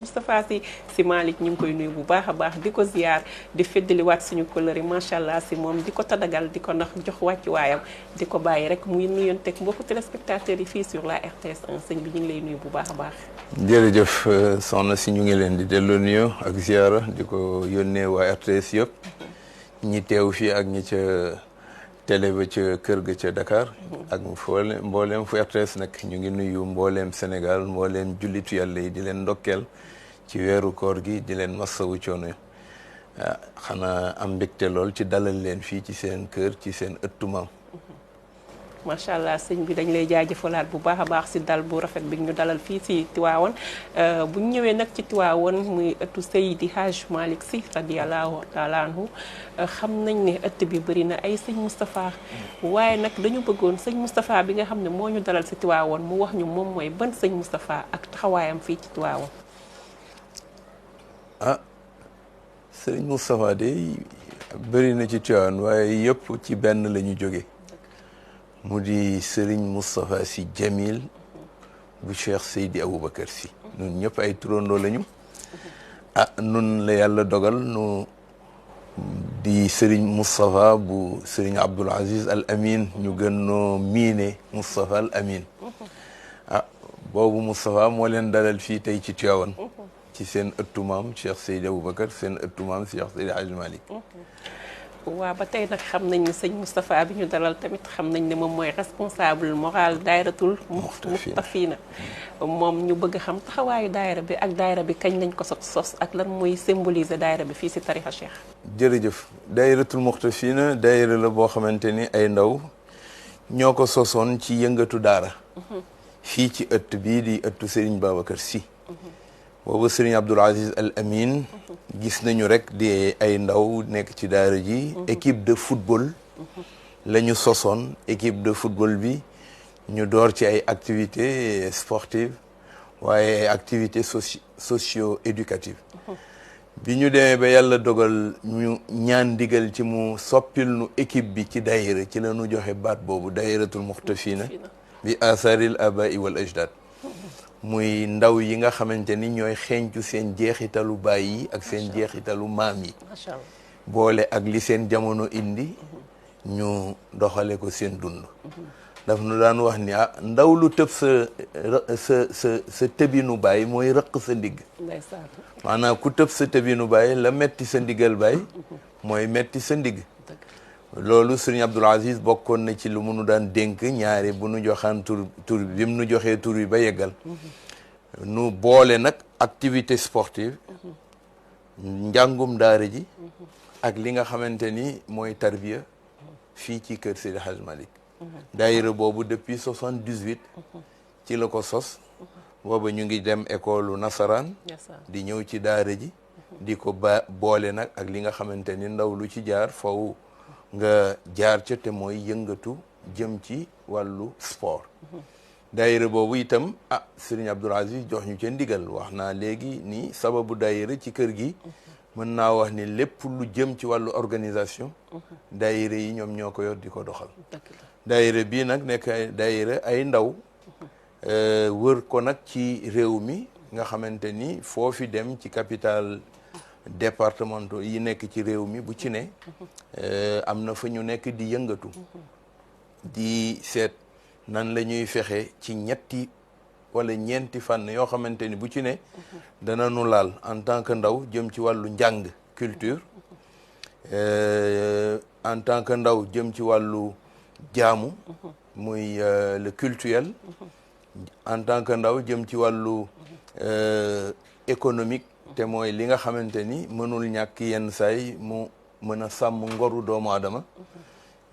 Moustapha Sy Malick ñu ngi koy nuyu bu baax a baax di ko ziyaar di feddaliwaat suñu kóllëre macha allah si moom di ko tadagal di ko ndax jox wàccu waayam di ko bàyyi rek muy nuyonteeg mbokku téléspectateurs yi fii sur la RTS 1 sëñ bi ñu ngi lay nuyu bu baax a baax. jërëjëf soxna si ñu ngi leen di delloo nuyoo ak ziyaara di ko yónnee waa RTS yëpp ñi teew fii ak ñi ca télé ba ca kër ga ca Dakar ak mbooleem fu RTS nag ñu ngi nuyu mbooleem Sénégal mbooleem jullitu yàlla yi di leen ndokkeel ci weeru koor gi di leen massawu coono xanaa am mbégte lool ci dalal leen fii ci seen kër ci seen ëttu maam. macha allah sëñ bi dañ lay jaajëfalaat bu baax a baax si dal bu rafet bi ñu dalal fii si Tiwaawan bu ñu ñëwee nag ci Tiwaawan muy ëttu Seydi Hadj Malick Sy radiyallahu taala anhu xam nañ ne ëtt bi bëri na ay sëñ Moustapha waaye nag dañu bëggoon sëñ Moustapha bi nga xam ne moo ñu dalal si Tiwaawan mu wax ñu moom mooy ban sëñ Moustapha ak taxawaayam fii ci Tiwaawan. sëñ Moustapha de bëri na ci Tiwaawan waaye yëpp ci benn la ñu jóge mu di Serigne Moustapha Sy Jamil bu Cheikh Seydi Aboubacar Sy nun ñëpp ay turandoo lañu nun la yàlla dogal nu di Serigne Moustapha bu Serigne Abdoul Aziz Al Amin ñu gën noo miine Moustapha Al Amin boobu Moustapha moo leen dalal fii tey ci Tivaouane ci seen ëttu maam Cheikh Seydi Aboubacar seen ëttu maam Cheikh Seydi Hadj Malick. waaw ba tey nag xam nañ ne sëñ Moustapha bi ñu dalal tamit xam nañ ne moom mooy responsable moral daayratul Muxtafina moom ñu bëgg xam taxawaayu daayra bi ak daayra bi kañ lañ ko sos ak lan mooy symboliser daayra bi fii si tarixa Cheikh. jërëjëf daayratul Muxtafina daayra la boo xamante ni ay ndaw ñoo ko sosoon ci yëngatu daara fii ci ëtt bii di ëttu Serigne Babacar Sy boobu Serigne Abdoul Aziz Al Amin gis nañu rek di ay ndaw nekk ci daara ji équipe de football la ñu sosoon équipe de football bi ñu door ci ay activités sportives waaye ay activités socio-éducatives bi ñu demee ba yàlla dogal ñu ñaan ndigal ci mu soppil nu équipe bi ci daayira ci la ñu joxe baat boobu daayiratul muxtafina bi asaril abai wal ajdad muy ndaw yi nga xamante ni ñooy xeeñcu seen jeexitalu baay yi ak seen jeexitalu maam yi boole ak li seen jamono indi ñu doxale ko seen dund daf nu daan wax ni ndaw lu tëb sa tëbinu baay mooy rëq sa ndigg maanaam ku tëb sa tëbinu baay la metti sa ndiggal baay mooy metti sa ndigg loolu Serigne Abdoul Aziz bokkoon na ci lu mu nu daan dénk ñaari bu nu joxaan tur bi mu nu joxee tur bi ba yeggal nu boole nag activité sportive njàngum daara ji ak li nga xamante ni mooy tarbiya fii ci kër Seydi Hadj Malick daayira boobu depuis 78 ci la ko sos booba ñu ngi dem école nasaraan di ñëw ci daara ji di ko boole nag ak li nga xamante ni ndaw lu ci jaar faw nga jaar ca te mooy yëngatu jëm ci wàllu sport daayira boobu itam Serigne Abdoul Aziz jox ñu ca ndigal wax naa léegi ni sababu daayira ci kër gi mën naa wax ni lépp lu jëm ci wàllu organisation daayira yi ñoom ñoo ko yor di ko doxal daayira bii nag nekk daayira ay ndaw wër ko nag ci réew mi nga xamante ni foofi dem ci capitale départementaux yi nekk ci réew mi bu ci ne am na fa ñu nekk di yëngatu di seet nan la ñuy fexe ci ñetti wala ñeenti fànn yoo xamante ni bu ci ne dana nu laal en tant que ndaw jëm ci wàllu njàng culture en tant que ndaw jëm ci wàllu jaamu muy le culturel en tant que ndaw jëm ci wàllu économique te mooy li nga xamante ni mënul ñàkk yenn saay mu mën a sàmm ngoru doomu aadama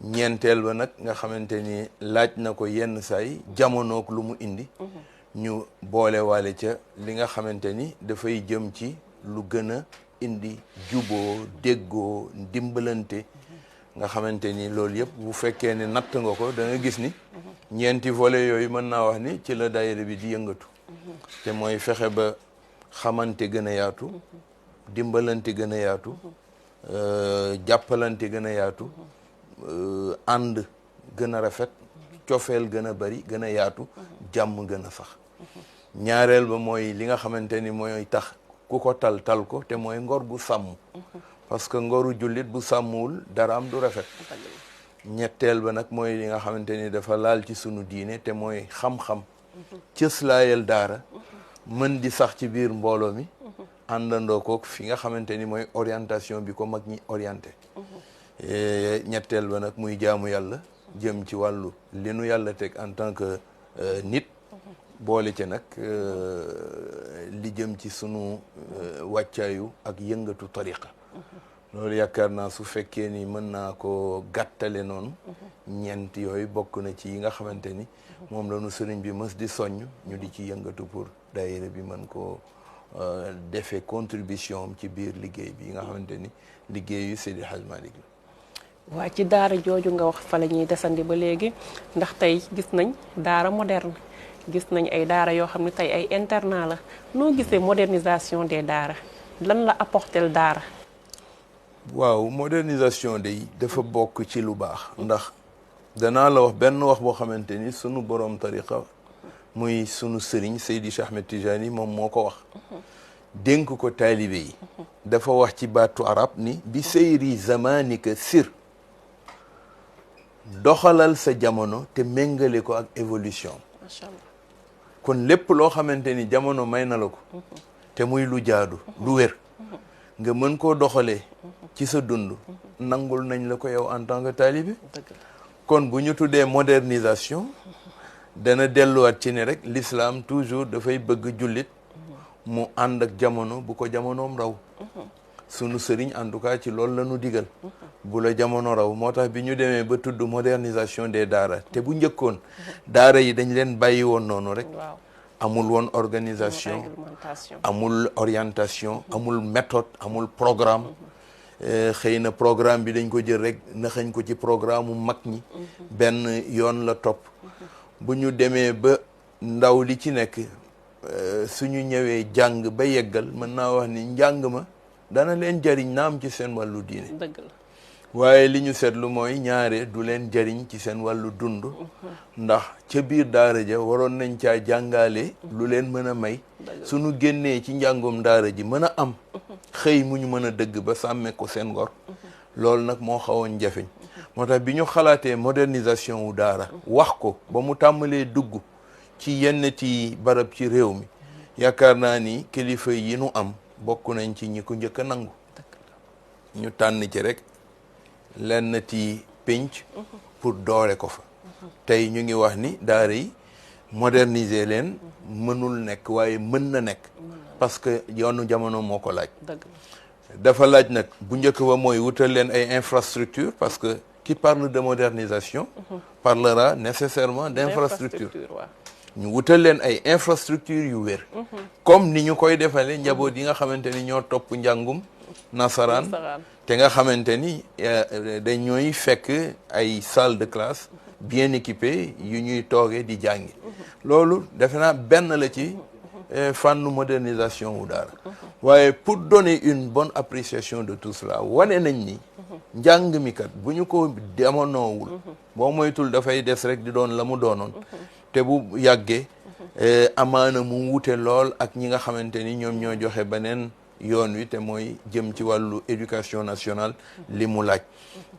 ñeenteel ba nag nga xamante ni laaj na ko yenn saay jamonook lu mu indi ñu boole waale ca li nga xamante ni dafay jëm ci lu gën a indi juboo déggoo ndimbalante nga xamante ni loolu yëpp bu fekkee ne natt nga ko da nga gis ni ñeenti volet yooyu mën naa wax ni ci la daayira bi di yëngatu te mooy fexe ba xamante gën a yaatu dimbalante gën a yaatu jàppalante gën a yaatu ànd gën a rafet cofeel gën a bari gën a yaatu jàmm gën a sax ñaareel ba mooy li nga xamante ni mooy tax ku ko tal ko te mooy ngor gu sàmm parce que ngoru jullit bu sàmmuwul dara am du rafet ñetteel ba nag mooy li nga xamante ni dafa laal ci sunu diine te mooy xam-xam cëslaayal daara mën di sax ci biir mbooloo mi àndandoo kook fi nga xamante ni mooy orientation bi ko mag ñi orienté ñetteel ba nag muy jaamu yàlla jëm ci wàllu li nu yàlla teg en tant que nit boole ci nag li jëm ci sunu wàccaayu ak yëngatu tariqa loolu yaakaar naa su fekkee ni mën naa ko gàttale noonu ñeent yooyu bokk na ci yi nga xamante ni moom la nu sëriñ bi mës di soññ ñu di ci yëngatu pour daayira bi mën koo defee contribution am ci biir liggéey bi nga xamante ni liggéeyu Seydi Hadj Malick la. waa ci daara jooju nga wax fa la ñuy desandi ba léegi ndax tey gis nañ daara moderne gis nañ ay daara yoo xam ne tey ay internat la noo gisee modernisation des daara lan la apporter daara. waaw modernisation day dafa bokk ci lu baax ndax danaa la wax benn wax boo xamante ni sunu borom tariqa muy sunu sëriñ Seydi Cheikh Ahmed Tijani moom moo ko wax dénk ko taalibe yi dafa wax ci baatu arab ni bi seyri zamanika sir doxalal sa jamono te méngale ko ak évolution macha allah kon lépp loo xamante ni jamono may na la ko te muy lu jaadu lu wér nga mën koo doxalee ci sa dund nangul nañ la ko yow en tant que taalibe kon bu ñu tuddee modernisation dana delluwaat ci ne rek l'islam toujours dafay bëgg jullit mu ànd ak jamono bu ko jamonoom raw sunu sëriñ en tout cas ci loolu la ñu digal bu la jamono raw moo tax bi ñu demee ba tudd modernisation des daara te bu njëkkoon daara yi dañ leen bàyyi woon noonu rek amul woon organisation amul orientation amul méthode amul programme xëy na programme bi dañ ko jël rek naxañ ko ci programme mu mag ñi benn yoon la topp bu ñu demee ba ndaw li ci nekk suñu ñëwee jàng ba yeggal mën naa wax ni njàng ma dana leen jariñ naam ci seen wàllu diine dëgg la waaye li ñu seetlu mooy ñaare du leen jariñ ci seen wàllu dund ndax ca biir daara ja waroon nañ caa jàngale lu leen mën a may suñu génnee ci njàngum daara ji mën a am xëy mu ñu mën a dëgg ba sàmmee ko seen ngor loolu nag moo xawoon jafeñ moo tax bi ñu xalaatee modernisation wu daara wax ko ba mu tàmbalee dugg ci yenn ci barab ci réew mi yaakaar naa ni kilifa yi nu am bokk nañ ci ñi ko njëkk a nangu ñu tànn ci rek lenn ci pénc pour doore ko fa tey ñu ngi wax ni daara yi moderniser leen mënul nekk waaye mën na nekk parce que yoonu jamono moo ko laaj dafa laaj nag bu njëkk ba mooy wutal leen ay infrastructure parce que qui parle de modernisation parlera nécessairement d'infrastructure ñu wutal leen ay infrastructure yu wér comme ni ñu koy defalee njaboot yi nga xamante ni ñoo topp njàngum nasaraan te nga xamante ni dañooy fekk ay salle de classe bien équipées yu ñuy toogee di jàngi loolu defe naa benn la ci fànnu modernisation wu daara waaye pour donner une bonne appréciation de tout cela wane nañ ni njàng mi kat bu ñu ko demonoowul boo moytul dafay des rek di doon la mu doonoon te bu yàggee amaana mu wute lool ak ñi nga xamante ni ñoom ñoo joxe beneen yoon wi te mooy jëm ci wàllu éducation nationale li mu laaj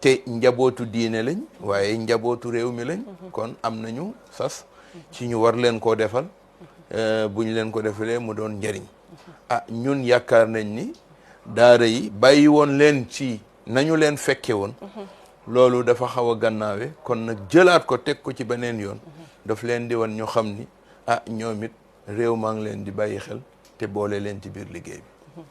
te njabootu diine lañ waaye njabootu réew mi lañ kon am nañu sas ci ñu war leen koo defal bu ñu leen ko defalee mu doon njëriñ ñun yaakaar nañ ni daara yi bàyyi woon leen ci nañu leen fekke woon loolu dafa xaw a gannaawe kon nag jëlaat ko teg ko ci beneen yoon daf leen di wan ñu xam ni ñoom it réew maa ngi leen di bàyyi xel te boole leen ci biir liggéey bi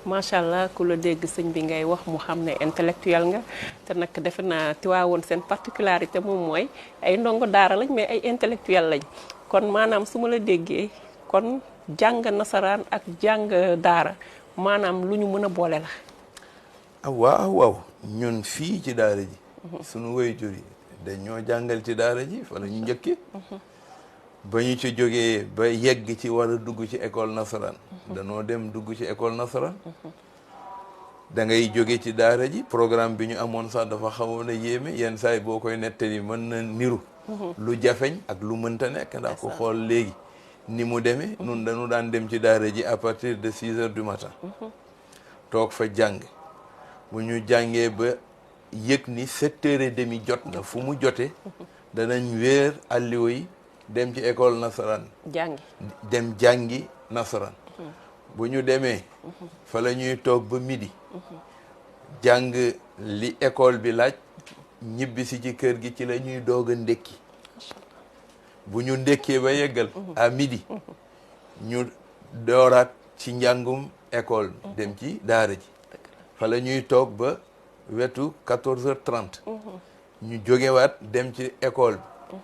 macha allah ku la dégg sëñ bi ngay wax mu xam ne intellectuel nga te nag defe naa Tiwaawoon seen particularité moom mooy ay ndongo daara lañ mais ay intellectuel lañ kon maanaam su ma la déggee kon jàng nasaraan ak jàng daara maanaam lu ñu mën a boole la. waaw ñun fii ci daara ji. sunu waajur yi dañoo jàngal ci daara ji fa la ñu njëkkee. ba ñu ci jógee ba yegg ci war a dugg ci école nasaraan. danoo dem dugg ci école nasaraan. da ngay jóge ci daara ji programme bi ñu amoon sax dafa xawoon a yéeme yenn saa yi boo koy nettali mën na niru. lu jafeñ ak lu mënta nekk ndax ko xool léegi ni mu demee nun dañu daan dem ci daara ji à partir de 6 heures du matin toog fa jàng bu ñu jàngee ba yëg ni 7 heures et demi jot na fu mu jotee danañ wéer alliwo yi dem ci école nasaraan dem jàngi nasaraan bu ñu demee fa la ñuy toog ba midi jàng li école bi laaj ñibbi si ci kër gi ci la ñuy doog a ndékki bu ñu ndékkee ba yeggal à midi ñu dooraat ci njàngum école dem ci daara ji fa la ñuy toog ba wetu 14h30 ñu jógewaat dem ci école bi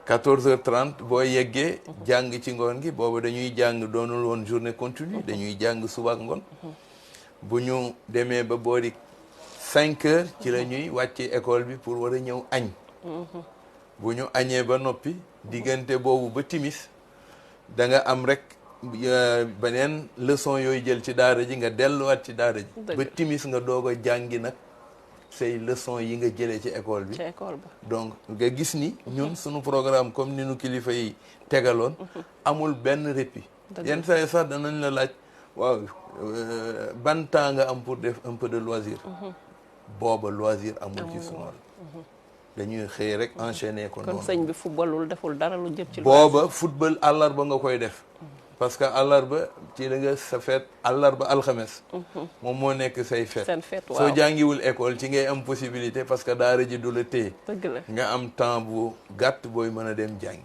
14h30 boo yeggee jàng ci ngoon gi boobu dañuy jàng doonul woon journée continue dañuy jàng suba ak ngoon bu ñu demee ba boori 5 heures ci la ñuy wàcce école bi pour war a ñëw añ bu ñu añee ba noppi diggante boobu ba timis da nga am rek beneen leçon yooyu jël ci daara ji nga delluwaat ci daara ji ba timis nga doog a jàngi nag say leçon yi nga jëlee ci école bi donc nga gis ni ñun suñu programme comme ni nu kilifa yi tegaloon amul benn répit yenn saa yi sax danañ la laaj waaw ban temps nga am pour def un peu de loisir booba loisir amul ci sunu dañuy xëy rek enchaîner ko noonu. kon sëñ bi footballul deful dara lu jëm ci booba football àllarba nga koy def parce que àllarba ci la nga sa fête àllarba alxames moom moo nekk say fête seen fête waaw soo jàngiwul école ci ngay am possibilité parce que daara ji du la téye dëgg la nga am temps bu gàtt booy mën a dem jàngi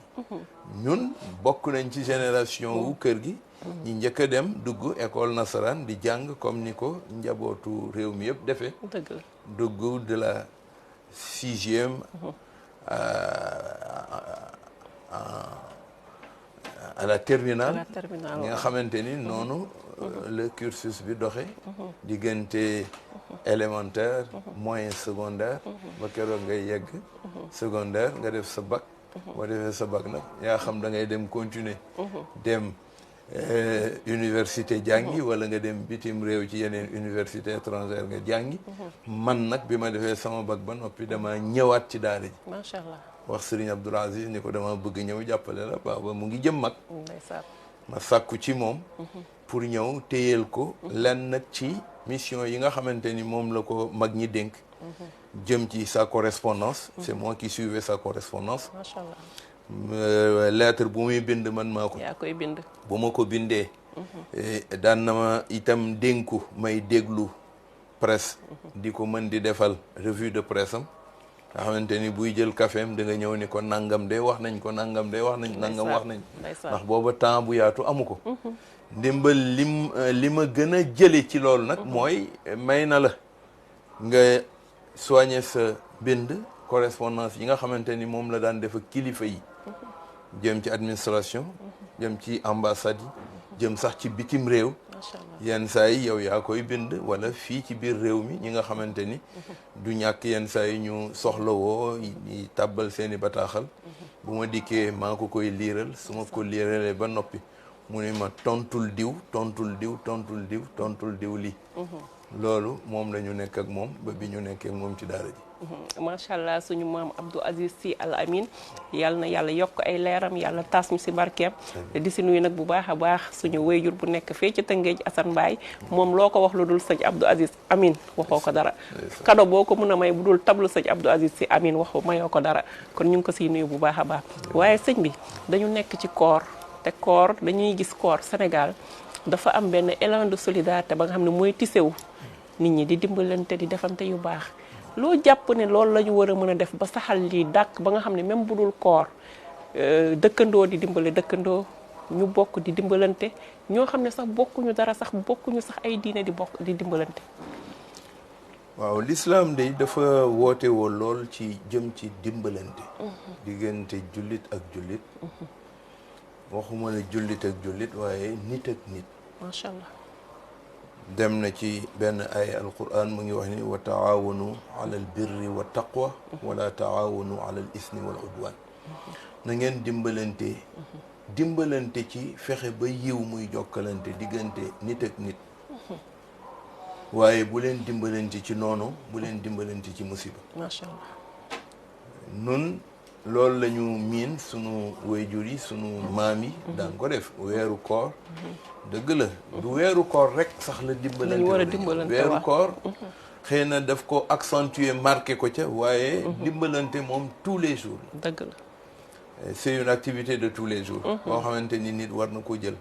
ñun bokk nañ ci génération wu kër gi ñi njëkk a dem dugg école nasaraan di jàng comme ni ko njabootu réew mi yëpp defee dëgg la dugg de la 6e à la terminale ñi nga xamante ni noonu le cursus bi doxe diggante élémentaire moyen secondaire ba keroog ngay yegg secondaire nga def sa bac boo defee sa bac nag yaa xam da ngay dem continuer dem université jàngi wala nga dem bitim réew ci yeneen université étrangère nga jàngi man nag bi ma defee sama bac ba noppi dama ñëwaat ci daara ji macha allah wax Serigne Abdoul Aziz ni ko dama bëgg ñëw jàppale la ba mu ngi jëm mag ndeysaan ma sàkku ci moom pour ñëw téyeel ko lenn nag ci mission yi nga xamante ni moom la ko mag ñi dénk jëm ci sa correspondance c'est moi qui suivais sa correspondance macha allah lettre bu muy bind man maa ko yaa koy bind bu ma ko bindee daan na ma itam dénku may déglu presse di ko mën di defal revue de presse am nga xamante ni buy jël caféem da nga ñëw ni ko nangam de wax nañ ko nangam de wax nañ nangam wax nañ ndax booba temps bu yaatu amu ko ndimbal li ma gën a jële ci loolu nag mooy may na la nga soigner sa bind correspondance yi nga xamante ni moom la daan def ak kilifa yi jëm ci administration jëm ci ambassade yi jëm sax ci bitim réew yenn saa yi yow yaa koy bind wala fii ci biir réew mi ñi nga xamante ni du ñàkk yenn saa yi ñu soxlawoo ñi tàbbal seeni bataaxal bu ma dikkee maa ko koy liiral su ma ko liiralee ba noppi mu ne ma tontul diw tontul diw tontul diw tontul diw lii loolu moom la ñu nekk ak moom ba bi ñu nekkee moom ci daara ji macha allah suñu maam Abdou Aziz Sy Al Amine yàlla na yàlla yokk ay leeram yàlla tas ñu si barkeem di si nuyu nag bu baax a baax suñu wéyjur bu nekk fii ci Tëngéej Assane Mbaye moom loo ko wax lu dul sëñ Abdou Aziz Amine waxoo ko dara kado boo ko mën a may bu dul tablu sëñ Abdou Aziz Sy Amine waxu mayoo ko dara kon ñu ngi ko siy nuyu bu baax a baax waaye sëñ bi dañu nekk ci koor te koor dañuy gis koor Sénégal dafa am benn élan de solidarité ba nga xam ne mooy tisewu nit ñi di dimbalante di defante yu baax loo jàpp ne loolu la ñu war a mën a def ba saxal lii dàkk ba nga xam ne même bu dul koor dëkkandoo di dimbale dëkkandoo ñu bokk di dimbalante ñoo xam ne sax bokkuñu dara sax bokkuñu sax ay diine di bokk di dimbalante. waaw l'islam de dafa woote woo lool ci jëm ci dimbalante diggante jullit ak jullit waxuma ne jullit ak jullit waaye nit ak nit macha allah dem na ci benn ay alquran mu ngi wax ni wa taawanu ala al birri wa taqwa wala taawanu ala al ismi wal udwan na ngeen dimbalante ci fexe ba yiw muy jokkalante diggante nit ak nit waaye bu leen dimbalante ci noonu bu leen dimbalante ci musiba macha allah nun loolu la ñu miin sunu waajur yi sunu maam yi daan ko def weeru koor dëgg la du weeru koor rek sax la dimbalante war a dimbalante weeru koor xëy na daf ko accentuer marqué ko ca waaye dimbalante moom tous les jours dëgg la c'est une activité de tous les jours boo xamante ni nit war na ko jël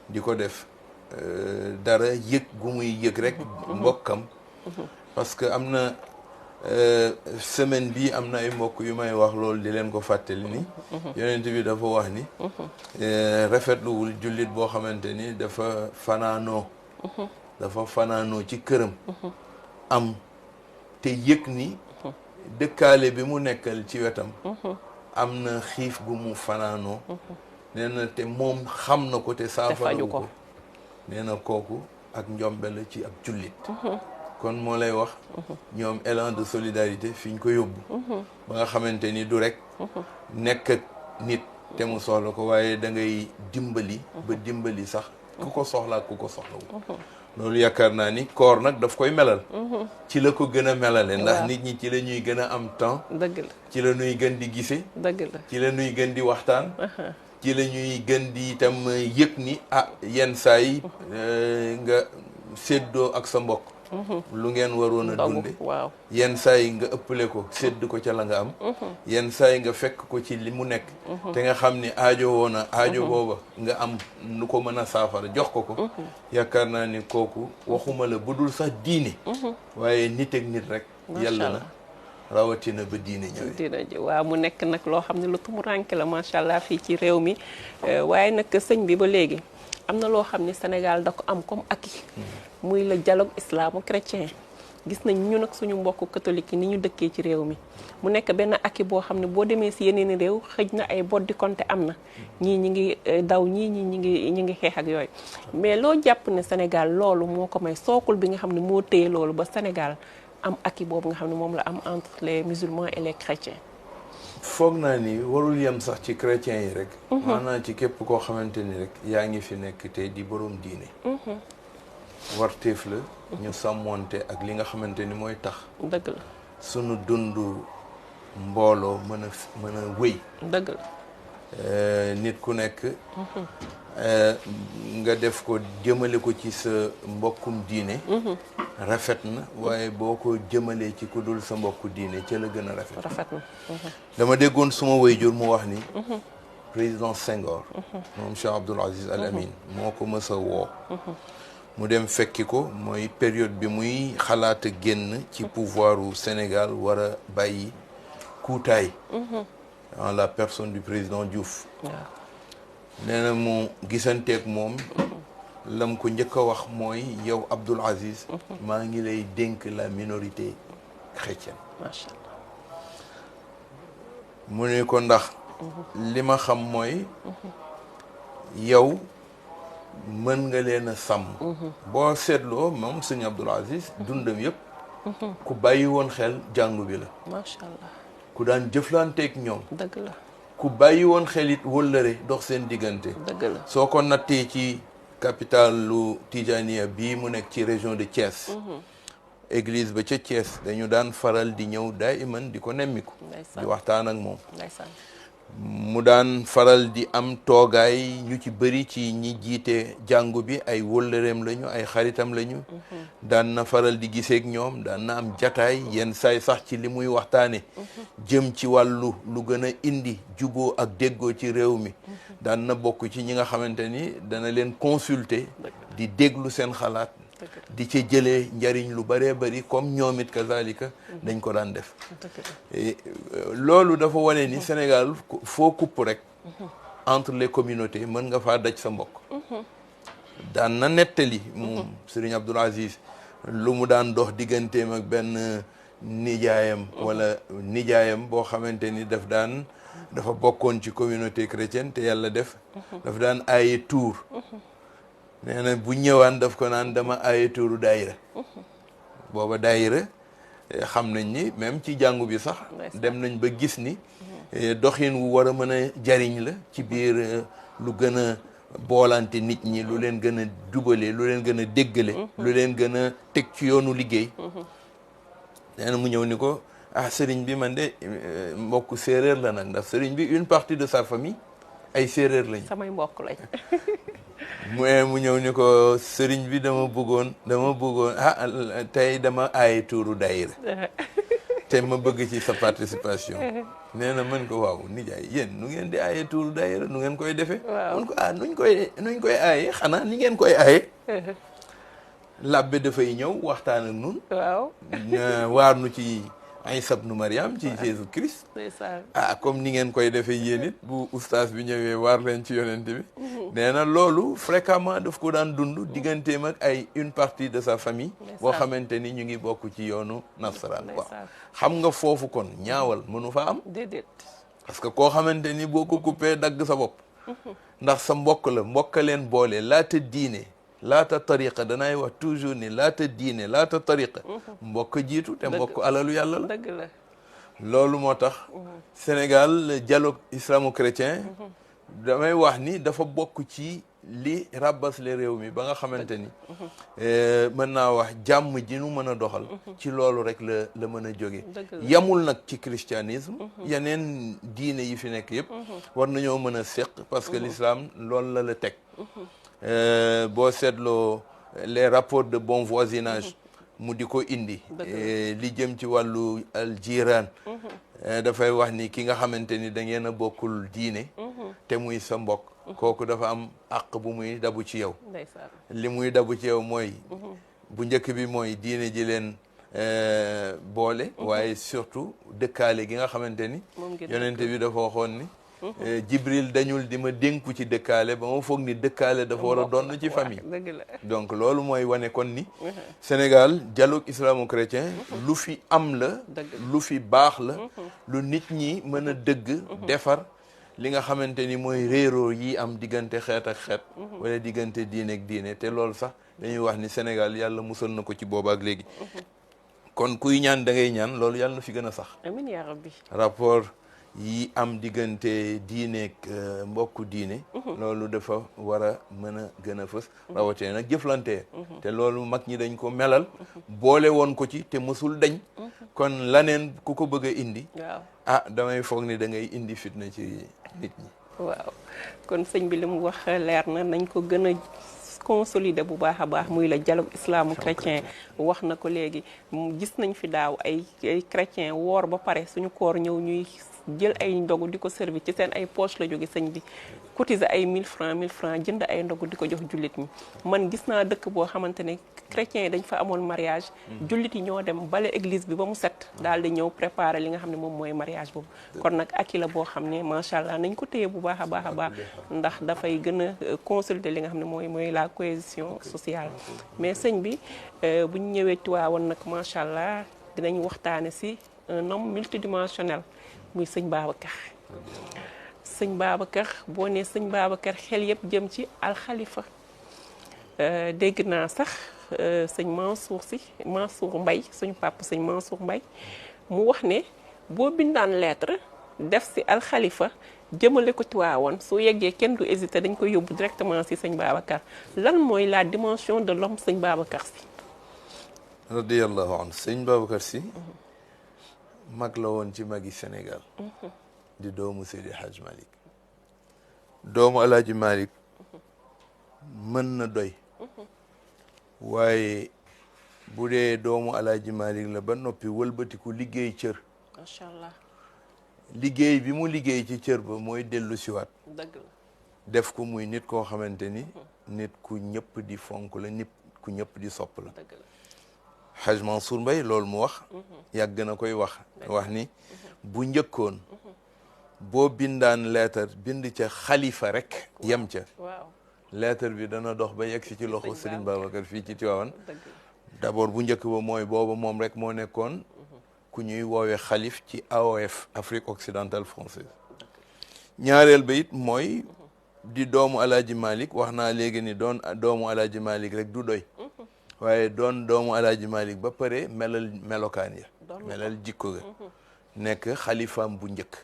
di ko def dara yëg gu muy yëg rek mbokkam parce que am na semaine bi am na ay mbokk yu may wax loolu di leen ko fàttali ni yonent bi dafa wax ni rafetluwul jullit boo xamante ni dafa fanaanoo ci këram am te yëg ni dëkkaale bi mu nekkal ci wetam am na xiif gu mu fanaanoo nee na te moom xam na ko te saafarawu ko nee na kooku ak njombe la ci ab jullit kon moo lay wax ñoom élan de solidarité fi ñu ko yóbbu ba nga xamante ni du rek nekk ak nit te mu soxla ko waaye da ngay dimbali ba dimbali sax ku ko soxlaa ku ko soxlawu loolu yaakaar naa ni koor nag daf koy melal ci la ko gën a melale ndax nit ñi ci la ñuy gën a am temps dëgg la ci la ñuy gën di gise dëgg la ci la ñuy gën di waxtaan ci la ñuy gën di itam yëg ni yenn saa yi nga séddoo ak sa mbokk lu ngeen waroon a dunde waaw yenn saa yi nga ëppale ko sédd ko ca la nga am yenn saa yi nga fekk ko ci li mu nekk te nga xam ni aajo woona aajo booba nga am nu ko mën a saafara jox ko yaakaar naa ni kooku waxuma la bu dul sax diine waaye nit ak nit rek yàlla na rawatina ba diine ñëwee waaw mu nekk nag loo xam ne lu tumuranke la macha allah fii ci réew mi waaye nag sëñ bi ba léegi am na loo xam ne Sénégal da ko am comme acquis muy le dialogue islamo-chrétien gis nañ ñu nag suñu mbokk catholique yi ni ñu dëkkee ci réew mi mu nekk benn acquis boo xam ne boo demee si yeneen réew xëj na ay boddi konte am na ñii ñi ngi daw ñii ñi ngi xeex ak yooyu mais loo jàpp ne Sénégal loolu moo ko may sookul bi nga xam ne moo téye loolu ba Sénégal am acquis boobu nga xam ne moom la am entre les musulmans et les chrétiens. foog naa ni warul yem sax ci chrétiens yi rek maanaam ci képp koo xamante ni rek yaa ngi fi nekk te di borom diine warteef la ñu sàmmonte ak li nga xamante ni mooy tax dëgg la sunu dundu mbooloo mën a wéy dëgg la nit ku nekk nga def ko jëmale ko ci sa mbokkum diine rafet na waaye boo ko jëmalee ci ku dul sa mbokku diine ca la gën a rafet na dama déggoon suma waajur mu wax ni président Senghor moom Cheikh Abdoul Aziz Al Amin moo ko mës a woo mu dem fekki ko mooy période bi muy xalaat a génn ci pouvoiru Sénégal war a bàyyi kuutaay en la personne du président Diouf nee na mu gisanteeg moom lam ko njëkk a wax mooy yow Abdoul Aziz maa ngi lay dénk la minorité chrétienne macha allah mu ne ko ndax li ma xam mooy yow mën nga leen a sàmm boo seetloo moom sëñ Abdoul Aziz dundam yëpp ku bàyyi woon xel jàngu bi la macha allah ku daan jëflanteeg ñoom dëgg la ku bàyyi woon xel it wëllëre dox seen diggante dëgg la soo ko nattee ci capitale lu Tijaniya bii mu nekk ci région de Thiès église ba ca Thiès dañu daan faral di ñëw daiman di ko nemmiku di waxtaan ak moom mu daan faral di am toogaay ñu ci bëri ci ñi jiite jàngu bi ay wëllëreem lañu ay xaritam lañu daan na faral di giseek ñoom daan na am jataay yenn saay sax ci li muy waxtaane jëm ci wàllu lu gën a indi juboo ak déggoo ci réew mi daan na bokk ci ñi nga xamante ni dana leen consulter di déglu seen xalaat di ci jëlee njariñ lu bëree bëri comme ñoom it kazalika dañ ko daan def loolu dafa wane ni Sénégal foo kupp rek entre les communautés mën nga faa daj sa mbokk daan na nettali moom Serigne Abdoul Aziz lu mu daan dox digganteem ak benn nijaayam wala nijaayam boo xamante ni dafa bokkoon ci communauté chrétienne te yàlla def daf daan aaye tuur nee na bu ñëwaan daf ko naan dama aaye tuuru daayira booba daayira xam nañ ni même ci jàngu bi sax dem nañ ba gis ni doxin wu war a mën a jariñ la ci biir lu gën a boolante nit ñi lu leen gën a jubale lu leen gën a déggale lu leen gën a teg ci yoonu liggéey nee na mu ñëw ni ko ah sëriñ bi man de mbokku séeréer la nag ndax sëriñ bi une partie de sa famille ay séeréer lañ. samay mbokk lañ. mu ñëw ni ko sëriñ bi dama bëggoon tey dama aaye tuuru daayira te ma bëgg ci sa participation. nee na mën ko waaw nijaay yéen nu ngeen di aaye tuuru daayira nu ngeen koy defee. mën ko nuñ koy aaye xanaa ni ngeen koy aaye. labbe dafay ñëw waxtaan ak nun waaw waar nu ci Isa ibnu Mariam ci Jésus Christ. Comme ni ngeen koy defee yéen it bu oustaz bi ñëwee waar leen ci yonent bi. nee na loolu fréquemment daf ko daan dund digganteem ak ay une partie de sa famille. boo xamante ni ñu ngi bokk ci yoonu nasaraan. waaw xam nga foofu kon ñaawal mënu fa am. déedéet. parce que koo xamante ni boo ko coupé dagg sa bopp. ndax sa mbokk la mbokk leen boole laata diine. laata tariqa danaay wax toujours ni laata diine laata tariqa mbokk jiitu te mbokk alalu yàlla la. dëgg la. loolu moo tax Sénégal dialogue islamo-chrétien damay wax ni dafa bokk ci li rabas le réew mi ba nga xamante ni mën naa wax jàmm ji nu mën a doxal ci loolu rek la mën a jóge yamul nag ci christianisme yeneen diine yi fi nekk yëpp war nañoo mën a séq parce que l'islam loolu la teg boo seetloo les rapports de bon voisinage mu di ko indi li jëm ci wàllu al jiraan dafay wax ni ki nga xamante ni da ngeen a bokkul diine te muy sa mbokk kooku dafa am àq bu muy dabu ci yow li muy dabu ci yow mooy bu njëkk bi mooy diine ji leen boole waaye surtout dëkkaale gi nga xamante ni yonente bi dafa waxoon ni Jibril dañul di ma dénku ci dëkkaale ba ma foog ni dëkkaale dafa war a doon ci famille donc loolu mooy wane kon ni Sénégal dialogue islamo-chrétien lu fi am la lu fi baax la lu nit ñi mën a dëgg defar li nga xamante ni mooy réeroo yi am diggante xeet ak xeet wala diggante diine ak diine te loolu sax dañuy wax ni Sénégal yàlla musal na ko ci boobaak léegi kon kuy ñaan da ngay ñaan loolu yàlla na fi gën a sax amiin yaa rabbi rapport yi am diggante diineeg mbokku diine loolu dafa war a mën a gën a fës rawatee nag jëflante te loolu mag ñi dañ ko melal boole woon ko ci te mësul dañ kon laneen ku ko bëgg a indi waaw damay foog ni da ngay indi fitna ci nit ñi waaw kon sëñ bi li mu wax leer na nañ ko gën a consolider bu baax a baax muy la dialogue islamo-chrétien wax na ko léegi gis nañ fi daaw ay chrétien woor ba pare suñu koor ñëw ñuy jël ay ndogu di ko servir ci seen ay poche la jóge sëñ bi cotiser ay 1000 francs jënd ay ndogu di ko jox jullit ñi man gis naa dëkk boo xamante ne chrétiens yi dañ fa amoon mariage jullit yi ñoo dem bale église bi ba mu set daal di ñëw préparer li nga xam ne moom mooy mariage boobu kon nag aki la boo xam ne macha allah nañ ko téye bu baax a baax a baax ndax dafay gën a consolider li nga xam ne mooy la cohésion sociale mais sëñ bi bu ñu ñëwee Tiwaawan nag macha allah dinañ waxtaane si un homme multidimensionnel muy sëñ Babacar sëñ Babacar boo nee sëñ Babacar xel yëpp jëm ci alxalifa dégg naa sax sëñ Mansour Mbaye suñu papa sëñ Mansour Mbaye mu wax ne boo bindaan lettre def si alxalifa jëmale ko Tiwaawan soo yeggee kenn du hésité dañ koy yóbbu directement si sëñ Babacar lan mooy la dimension de l'homme sëñ Babacar si radiyallahu anhu sëñ Babacar si mag la woon ci magi Sénégal di doomu Seydi Hadj Malick doomu Alaaji Malick mën na doy waaye bu dee doomu Alaaji Malick la ba noppi wëlbatiku liggéey cër macha allah liggéey bi mu liggéey ci cër ba mooy dellu siwaat dëgg la def ko muy nit koo xamante ni nit ku ñëpp di fonk la nit ku ñëpp di sopp la dëgg la Haj Mansour Mbaye loolu mu wax yàgg na koy wax ni bu njëkkoon boo bindaan leetar bind ca xalifa rek yem ca waaw leetar bi dana dox ba yegg si ci loxo Serigne Babacar fii ci Tivaouane d'abord bu njëkk ba mooy booba moom rek moo nekkoon ku ñuy woowee xalif ci AOF Afrique occidentale française ñaareel ba it mooy di doomu Alaaji Malick wax naa léegi ni doon doomu Alaaji Malick rek du doy waaye doon doomu Alaaji Malick ba pare melal melokaan ya melal jikko ga nekk xalifaam bu njëkk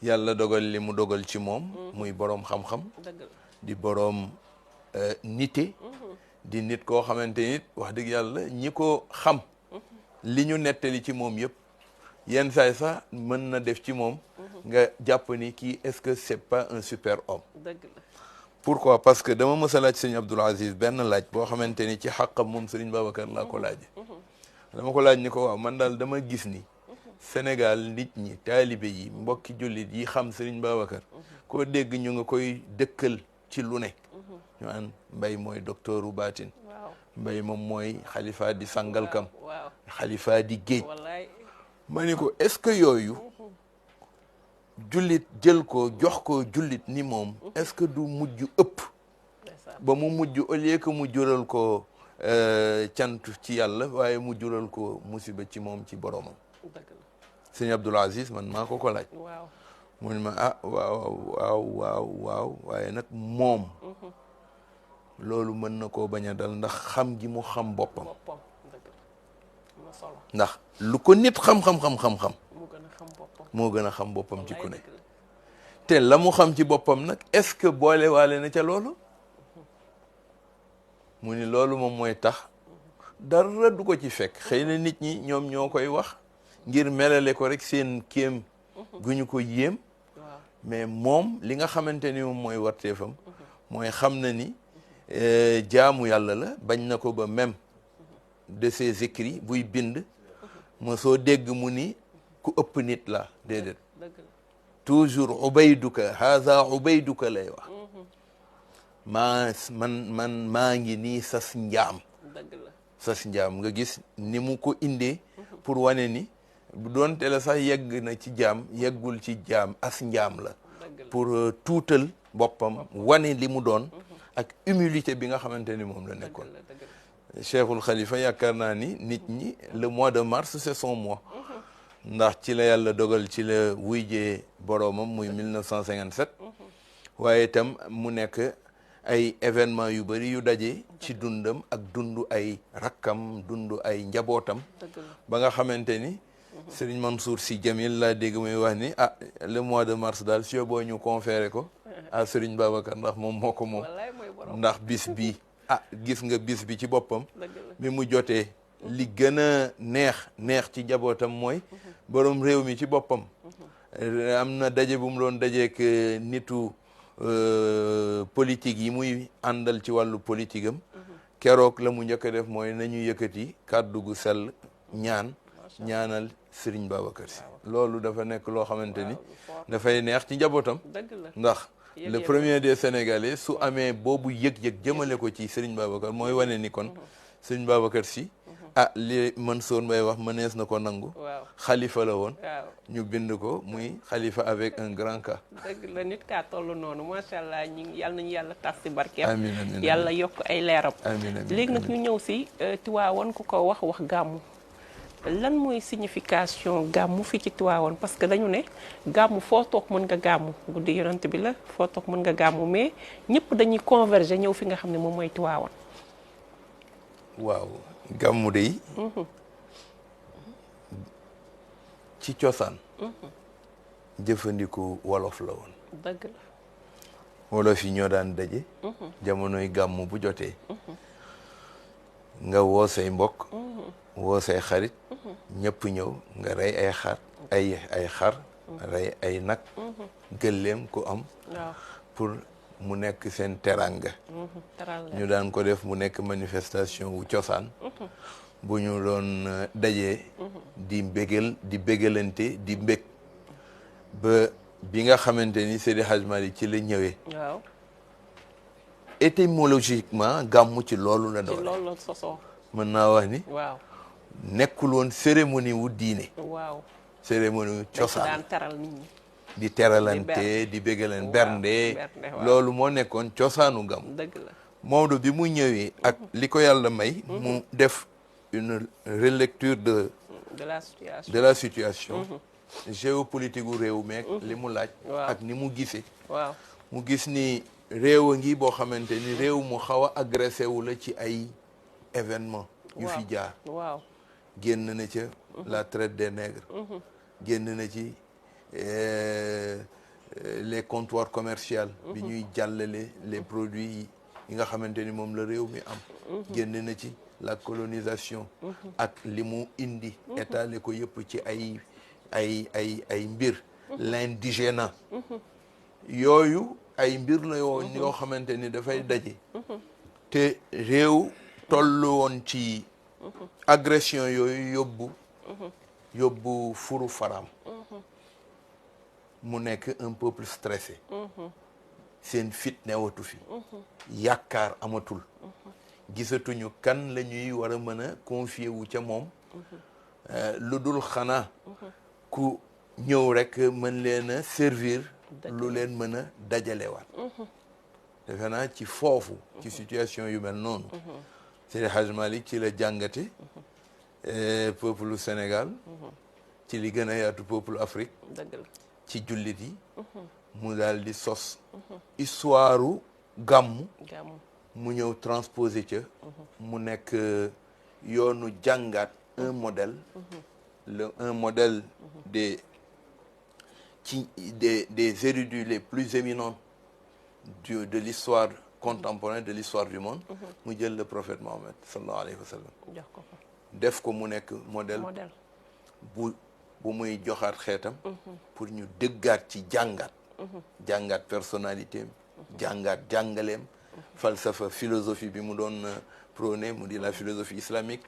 yàlla dogal li mu dogal ci moom muy boroom xam-xam di boroom nite di nit koo xamante nit wax dëgg yàlla ñi ko xam li ñu nettali ci moom yëpp yenn saay sax mën na def ci moom nga jàpp ni kii est-ce que c'est pas un super homme. dëgg la. pourquoi parce que dama mës a laaj sëñ Abdoul Aziz benn laaj boo xamante ni ci xàqam moom sëriñ Babacar laa ko laaj. dama ko laaj ni ko waaw man daal dama gis ni Sénégal nit ñi taalibe yi mbokki jullit yi xam sëriñ Babacar koo dégg ñu nga koy dëkkal ci lu ne. ñu naan mbay mooy docteuru baatin. mbay moom mooy xalifa di sangalkam. xalifa di géej. ma ni ko est-ce que yooyu jullit jël ko jox ko jullit ni moom est-ce que du mujj ëpp ba mu mujj au lieu que mu jural ko cant ci yàlla waaye mu jural ko musiba ci moom ci boromam. sëñ Abdoul Aziz man maa ko laaj. mu ne ma ah waaw waaye nag moom loolu mën na koo bañ a dal ndax xam gi mu xam boppam. ndax lu ko nit xam-xam moo gën a xam boppam ci ku ne te la mu xam ci boppam nag est-ce que boole waale na ca loolu mu ni loolu moom mooy tax dara du ko ci fekk xëy na nit ñi ñoom ñoo koy wax ngir melale ko rek seen kéem gu ñu ko yéem mais moom li nga xamante ni moom mooy warteefam mooy xam na ni jaamu yàlla la bañ na ko ba même de ses écrits buy bind ma soo dégg mu ni ku ëpp nit la déedéet toujours ubayduka haza ubayduka lay wax maa ngi nii sas njaam nga gis ni mu ko indee pour wane ni bu doon te la sax yegg na ci jaam yeggul ci jaam as njaam la pour tuutal boppam wane li mu doon ak humilité bi nga xamante ni moom la nekkoon Cheikhul Khalifa yaakaar naa ni nit ñi le mois de mars c'est son mois ndax ci la yàlla dogal ci la wuyjee boroomam muy 1957 waaye itam mu nekk ay événements yu bari yu daje ci dundam ak dundu ay rakkam dundu ay njabootam ba nga xamante ni Serigne Mansour Sy Djamil laa dégg muy wax ni le mois de mars daal si boo ñu conféré ko à Serigne Babacar ndax moom moo ko moom ndax bis bi gis nga bis bi ci boppam bi mu jotee li gën a neex ci njabootam mooy borom réew mi ci boppam am na daje bu mu doon dajeek nitu politique yi muy àndal ci wàllu politique am keroog la mu njëkk a def mooy nañu yëkkati kàddu gu sell ñaanal Serigne Babacar Sy loolu dafa nekk loo xamante ni dafay neex ci njabootam ndax le premier des Sénégalais su amee boobu yëg-yëg jëmale ko ci Serigne Babacar mooy wane ni kon Serigne Babacar Sy li Mansour Mbaye wax mënees na ko nangu xalifa la woon ñu bind ko muy xalifa avec un grand K. dëgg la nit kaa toll noonu macha allah yàlla nañu yàlla tas si barkeem amiin yàlla yokk ay leeram léegi nag ñu ñëw si Tiwaawan ku ko wax gàmmu lan mooy signification gàmmu fii ci Tiwaawan parce que dañu ne gàmmu foo toog mën nga gàmmu guddi yonent bi la foo toog mën nga gàmmu mais ñëpp dañuy converger ñëw fi nga xam ne moom mooy Tiwaawan. waaw gàmmu de ci cosaan jëfandiku wolof la woon. dëgg la. wolof yi ñoo daan daje. jamonoy gàmmu bu jotee. nga woo say mbokk. woo say xarit. ñëpp ñëw nga rey ay xar ay xar. rey ay nag. gëléem ku am. pour mu nekk seen teranga. ñu daan ko def mu nekk manifestation wu cosaan. bu ñu doon dajee. di bégalante di mbég. ba bi nga xamante ni Seydi Hadj Malick ci la ñëwee. waaw. étymologiquement gàmmu ci loolu la doon. ci loolu la sosoo. mën naa wax ni. waaw. nekkul woon cérémonie wu diine. waaw. cérémonie wu cosaan daan taral nit ñi. di teralante di bégaleen bernde loolu moo nekkoon cosaanu gàmmu. dëgg la. Maodo bi mu ñëwee ak li ko yàlla may. mu def une relecture de la situation. géopolitique gu réew meek li mu laaj. ak ni mu gisee. waaw mu gis ni réew a ngi boo xamante ni réew mu xaw a agressé wu la ci ay événement yu fi jaar. waaw génn na ca la traite des nègres. génn na ci les comptoirs commerciaux. bi ñuy jàllale les produits yi nga xamante ni moom la réew mi am. génn na ci la colonisation. ak li mu indi. étalé ko yëpp ci ay ay mbir l'indigénat yooyu ay mbir la yoon yoo xamante ni dafay daje te réew toll woon ci agression yooyu yóbbu furu faram mu nekk un peuple stressé seen fit newatu fi yaakaar amatul gisatuñu kan la ñuy war a mën a confier wu ca moom lu dul xanaa ku ñëw rek mën leen a servir lu leen mën a dajalewaat defe naa ci foofu ci situation yu mel noonu Seydi Hadj Malick ci la jàngate peuple Sénégal ci li gën a yaatu peuple Afrique ci jullit yi mu daal di sos histoire gàmmu mu ñëw transposé ca mu nekk yoonu jàngaat un modèle un modèle des érudits les plus éminents de l'histoire contemporaine de l'histoire du monde mu jël le prophète Mohammed sallallahu alayhi wa sallam def ko mu nekk modèle bu muy joxaat xeetam pour ñu dëggaat ci jàngaat personnalité jàngaat jàngaleem falsafa philosophie bi mu doon prôné mu di la philosophie islamique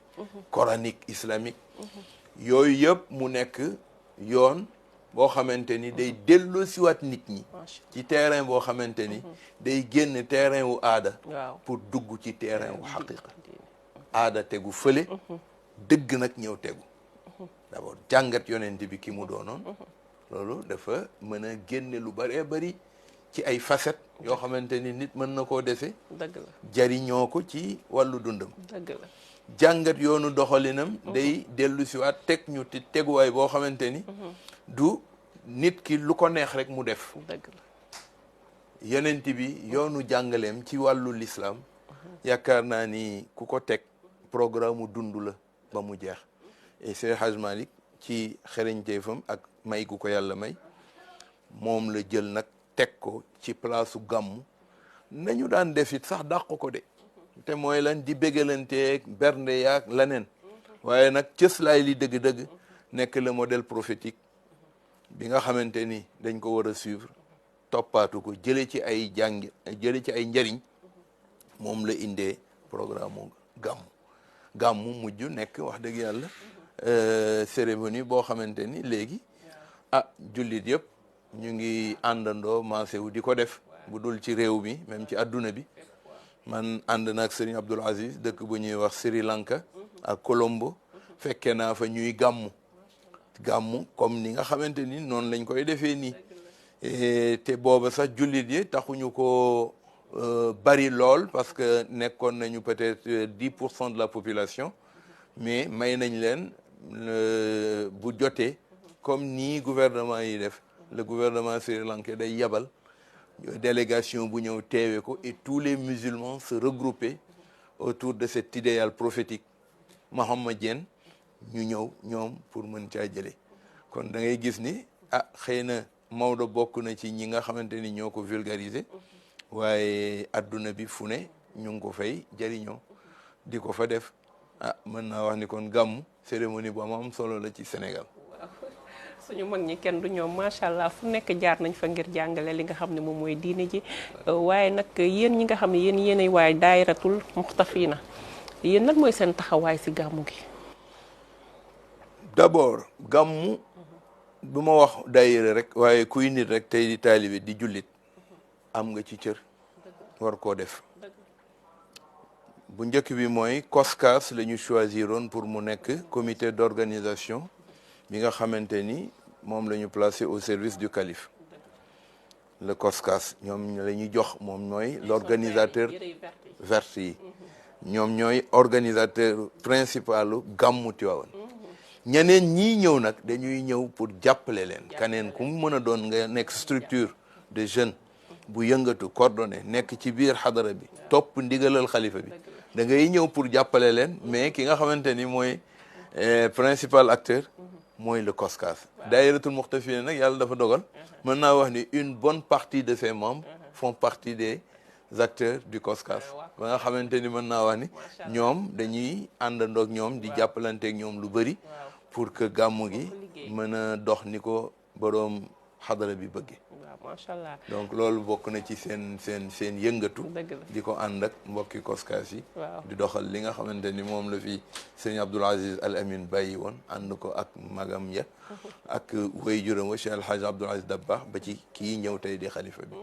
coranique islamique yooyu yëpp mu nekk yoon boo xamante ni day delloo siwaat nit ñi ci terrain boo xamante ni day génn terrain wu aada pour dugg ci terrain wu xaqiqa aada tegu fële dëgg nag ñëw tegu d'abord jàngat yonent bi ki mu doonoon loolu dafa mën a génne lu bëree bëri ci ay facettes yoo xamante ni nit mën na koo dese jariñoo ko ci wàllu dundam jàngat yoonu doxalinam day dellu siwaat teg ñu ci teguwaay boo xamante ni du nit ki lu ko neex rek mu def yonent bi yoonu jàngaleem ci wàllu l'islam yaakaar naa ni ku ko teg programme mu dund la ba mu jeex et Seydi Hadj Malick ci xereñteefam ak may gu ko yàlla may moom la jël nag teg ko ci place u gàmmu nañu daan def it sax dàq ko de te mooy lan di bégalanteeg bernde yaag laneen waaye nag cëslaay li dëgg-dëgg nekk le modèle prophétique bi nga xamante ni dañ ko war a suivre toppaatu ko jële ci ay njëriñ moom la indee programme mu gàmmu mujj nekk wax dëgg yàlla cérémonie boo xamante ni léegi jullit yëpp ñu ngi àndandoo maase wu di ko def bu dul ci réew mi même ci adduna bi man ànd naag Serigne Abdoul Aziz dëkk bu ñuy wax Sri Lanka ak Colombo fekkee naa fa ñuy gàmmu comme ni nga xamante ni noonu lañ koy defee nii te booba sax jullit yi taxuñu ko bari lool parce que nekkoon nañu peut-être 10% de la population mais may nañ leen bu jotee comme nii gouvernement yi def le gouvernement sri lankais day yabal délégation bu ñëw teewe ko et tous les musulmans se regrouper autour de cet idéal prophétique mohammédien ñu ñëw ñoom pour mën caa jëlee kon da ngay gis ni xëy na Maodo bokk na ci ñi nga xamante ni ñoo ko vulgariser waaye adduna bi fu ne ñu ngi ko fay jëriñoo di ko fa def mën naa wax ni kon gàmmu cérémonie bu am solo la ci Sénégal. suñu mag ñi kenn du ñoom macha allah fu nekk jaar nañ fa ngir jàngale li nga xam ne moom mooy diine ji waaye nag yéen ñi nga xam ne yéenay waaye daayiratul muxtafina yéen lan mooy seen taxawaay si gàmmu gi. d'abord gàmmu du ma wax daayira rek waaye kuy nit rek tey di taalibe di jullit am nga ci cër war koo def bu njëkk bi mooy COSCAS la ñu choisiroon pour mu nekk comité d'organisation bi nga xamante ni moom la ñu placé au service du calife le COSCAS ñoom la ñuy jox moom mooy l'organisateur vert yi ñoom ñooy organisateur principalu gàmmu Tiwaawan ñeneen ñii ñëw nag dañuy ñëw pour jàppale leen kaneen ku mu mën a doon nga nekk structure de jeunes bu yëngatu coordonné nekk ci biir xadara bi topp ndigalal xalifa bi da ngay ñëw pour jàppale leen mais ki nga xamante ni mooy principal acteur mooy le COSCAS daayiratul muxtafina nag yàlla dafa dogal mën naa wax ni une bonne partie de ses membres font partie des acteurs du COSCAS ba nga xamante ni mën naa wax ni ñoom dañuy àndandoog ñoom di jàppalanteeg ñoom lu bëri pour que gàmmu gi mën a dox ni ko boroom xadara bi bëgge waaw macha allah. donc loolu bokk na ci seen yëngatu. dëgg la di ko ànd ak mbokki koskaas yi. waaw di doxal li nga xamante ni moom la fi sëñ Abdoul Aziz Al Amin bàyyi woon ànd ko ak magam ya ak wéy juróom wa Cheikh El Hadj Abdoul Aziz Dabakh ba ci kii ñëw tey di xalifa bi.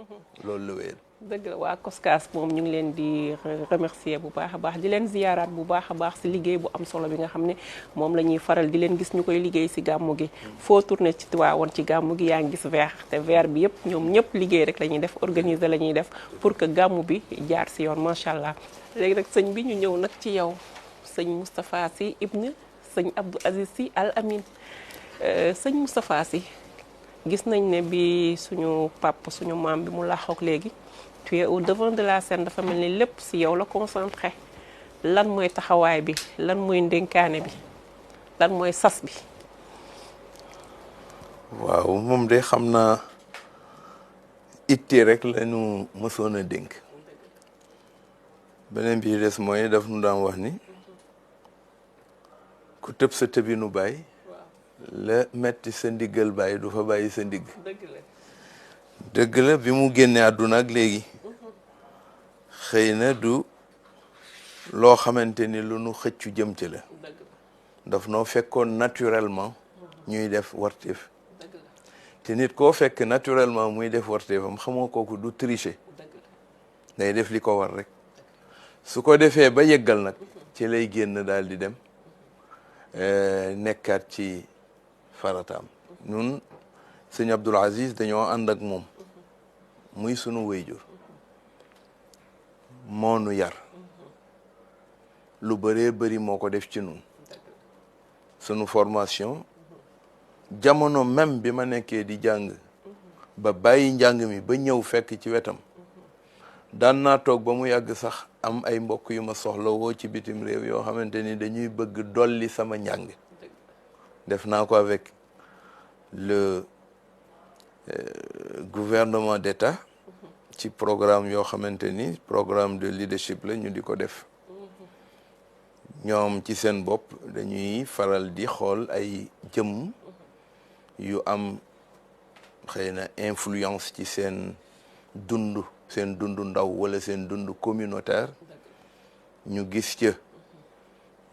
loolu la wéyal. dëgg la waa koskaas moom ñu ngi leen di remercier bu baax a baax di leen ziyaaraat bu baax a baax si liggéey bu am solo bi nga xam ne moom la ñuy faral di leen gis ñu koy liggéey si gàmmu gi. foo tourné ci Tiwaawoon ci gàmmu gi yaa ngi gis vert te vert bi yëpp ñoom ñëpp liggéey rek la ñuy def organiser la ñuy def pour que gàmmu bi jaar si yoon macha allah. léegi nag sëñ bi ñu ñëw nag ci yow sëñ Moustapha Sy ibn sëñ Abdou Aziz Sy Al Amin sëñ Moustapha Sy gis nañ ne bi suñu papa suñu maam bi mu làqook léegi tu es au devant de la scène dafa mel ni lépp si yow la concentré lan mooy taxawaay bi lan mooy ndénkaane bi lan mooy sas bi. waaw moom de xam naa itti rek la ñu mësoon a dénk beneen bi des mooy daf nu daan wax ni ku tëb sa tëbinu bàyyi la metti sa ndiggal bàyyi du fa bàyyi sa ndigg. dëgg la bi mu génnee àdduna ak léegi xëy na du loo xamante ni lu nu xëccu jëm ci la daf noo fekkoon naturellement ñuy def warteef te nit koo fekk naturellement muy def warteefam xamoo kooku du tricher day def li ko war rek su ko defee ba yeggal nag ci lay génn daal di dem nekkaat ci farataam ñun sëñ Abdoul Aziz dañoo ànd ak moom muy sunu wéyjur moo nu yar lu bëree bëri moo ko def ci nun sunu formation jamono même bi ma nekkee di jàng ba bàyyi njàng mi ba ñëw fekk ci wetam daan naa toog ba mu yàgg sax am ay mbokk yu ma soxla woo ci bitim réew yoo xamante ni dañuy bëgg dolli sama njàng def naa ko avec le gouvernement d'État ci programme yoo xamante ni programme de leadership la ñu di ko def ñoom ci seen bopp dañuy faral di xool ay jëmm yu am xëy na influence ci seen dund ndaw wala seen dund communautaire ñu gis ca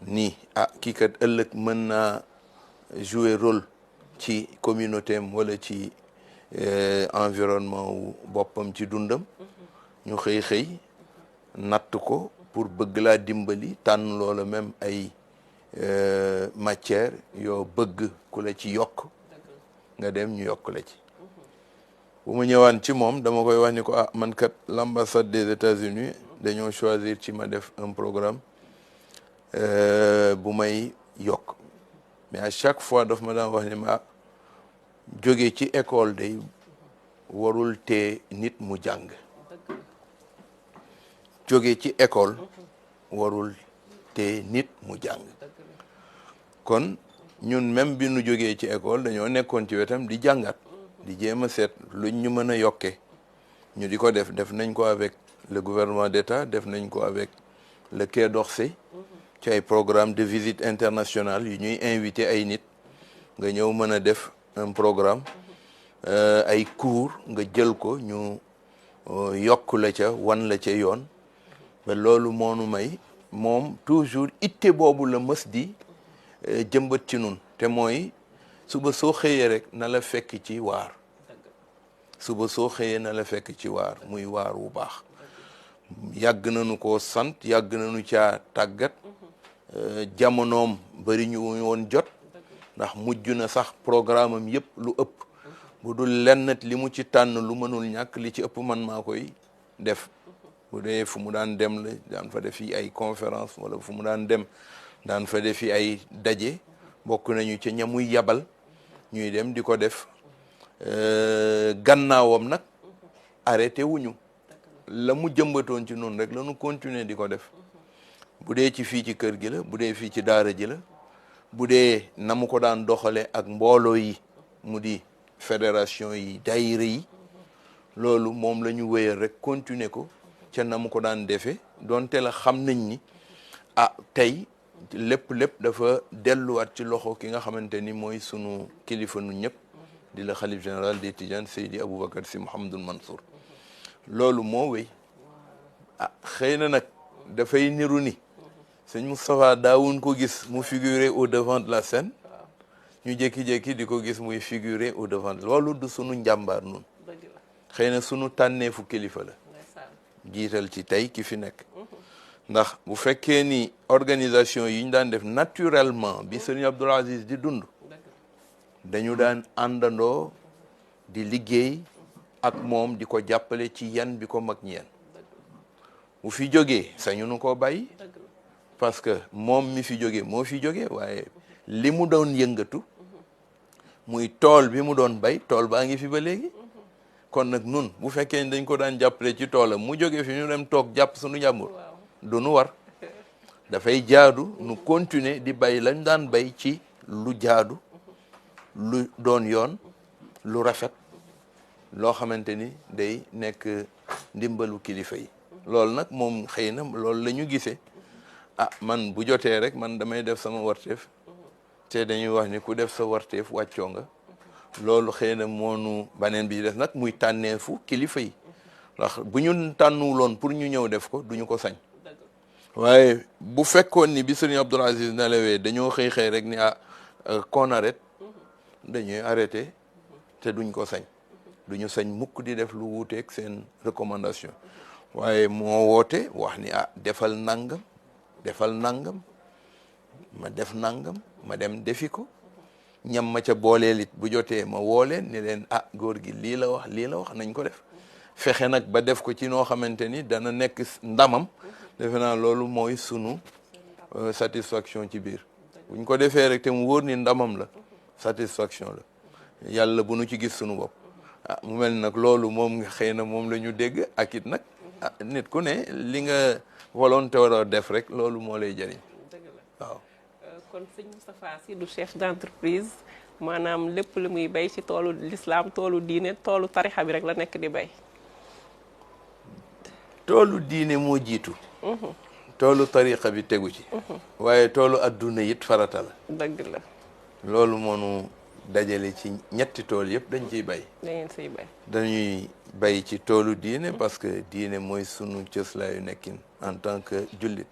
ni kii kat ëllëg mën naa jouer rôle ci communauté am wala ci environnement wu boppam ci dundam ñu xëy natt ko pour bëgg laa dimbali tànn loola même ay matière yoo bëgg ku la ci yokk nga dem ñu yokk la ci bu ma ñëwaan ci moom dama koy wax ni ko man kat l'ambassade des États-Unis dañoo choisir ci ma def un programme bu may yokk mais à chaque fois daf ma daan wax ni ma jóge ci école day warul tee nit mu jàng jóge ci école warul tee nit mu jàng kon ñun même bi nu jógee ci école dañoo nekkoon ci wetam di jàngat di jéem a seet luñ ñu mën a yokkee ñu di ko def nañ ko avec le gouvernement d'État def nañ ko avec le Quai d'Orsay ci ay programme de visite internationale yu ñuy invité ay nit nga ñëw mën a def un programme ay cours nga jël ko ñu yokk la ca wan la ca yoon ba loolu moonu may moom toujours itte boobu la mës di jëmbat ci nun te mooy suba soo xëyee rek na la fekk ci waar suba soo xëyee na la fekk ci waar muy waar wu baax yàgg nañu ko sant yàgg nañu caa tàggat jamonoom bari ñu woon jot ndax mujj na sax programme am yëpp lu ëpp bu dul lenn li mu ci tànn lu mënul ñàkk li ci ëpp man maa koy def bu dee fu mu daan dem la daan fa def ay conférence wala fu mu daan dem daan fa def ay daje bokk nañu ca ñamuy yabal ñuy dem di ko def gannaawam nag arrêté wuñu la mu jëmbatoon ci noonu rek la ñu continuer di ko def bu dee ci fii ci kër gi la bu dee fii ci daara ji la bu dee na mu ko daan doxale ak mbooloo yi mu di fédération yi daayira yi loolu moom la ñu wéyal rek continuer ko ca na mu ko daan defee donte la xam nañ ni tey lépp dafa delluwaat ci loxo ki nga xamante ni mooy sunu kilifa nu ñëpp di la xalif général des Tidianes Seydi Aboubacar Sy Mouhamadul Mansour loolu moo wéy xëy na nag dafay niru ni sëñ Moustapha daawuñ ko gis mu figurer au devant de la scène ñu jékki-jékki di ko gis muy figurer au devant loolu du sunu njàmbaar nun xëy na sunu tànneefu kilifa la jiital ci tey ki fi nekk ndax bu fekkee ni organisation yi ñu daan def naturellement bi sëñ Abdoul Aziz di dund dañu daan àndandoo di liggéey ak moom di ko jàppale ci yan bi ko mag ñi yan bu fi jógee sañu nu koo bàyyi parce que moom mi fi jógee moo fi jógee waaye li mu doon yëngatu muy tool bi mu doon bay tool baa ngi fi ba léegi kon nag nun bu fekkee dañ ko daan jàppale ci toolam mu jógee fi ñu dem toog jàpp suñu jàmbur du nu war dafay jaadu nu continuer di bay lañ daan bay ci lu jaadu lu doon yoon lu rafet loo xamante ni day nekk ndimbalu kilifa yi loolu nag moom xëy na loolu la ñu gisee man bu jotee rek man damay def sama warteef te dañuy wax ni ku def sa warteef wàccoo nga loolu xëy na moonu baneen bi def nag muy tànneefu kilifa yi ndax bu ñu tànnuwuloon pour ñu ñëw def ko duñu ko sañ waaye bu fekkoon ni bi Serigne Abdoul Aziz nelawee dañoo xëy rek ni qu'on arrête dañuy arrêté te duñ ko sañ duñu sañ mukk di def lu wuuteeg seen recommandation waaye moo woote wax ni defal nangam ma def nangam ma dem defi ko ñam ma ca booleel it bu jotee ma woo leen ni leen góor gi lii la wax nañ ko def fexe nag ba def ko ci noo xamante ni dana nekk ndamam defe naa loolu mooy sunu satisfaction ci biir buñ ko defee rek te mu wóor ni ndamam la satisfaction la yàlla bu nu ci gis sunu bopp mu mel nag loolu moom nga xëy na moom la ñu dégg ak it nag nit ku ne li nga volonté war a def rek loolu moo lay jëriñ waaw kon sëñ Moustapha Sy du chef d'entreprise maanaam lépp lu muy bay ci toolu l'islam toolu diine toolu tarixa bi rek la nekk di bay toolu diine moo jiitu toolu tarixa bi tegu ci waaye toolu adduna it farata la dëgg la loolu moonu dajale ci ñetti tool yëpp dañ ciy bay dañuy bay ci toolu diine parce que diine mooy sunu cëslaayu nekkin en tant que jullit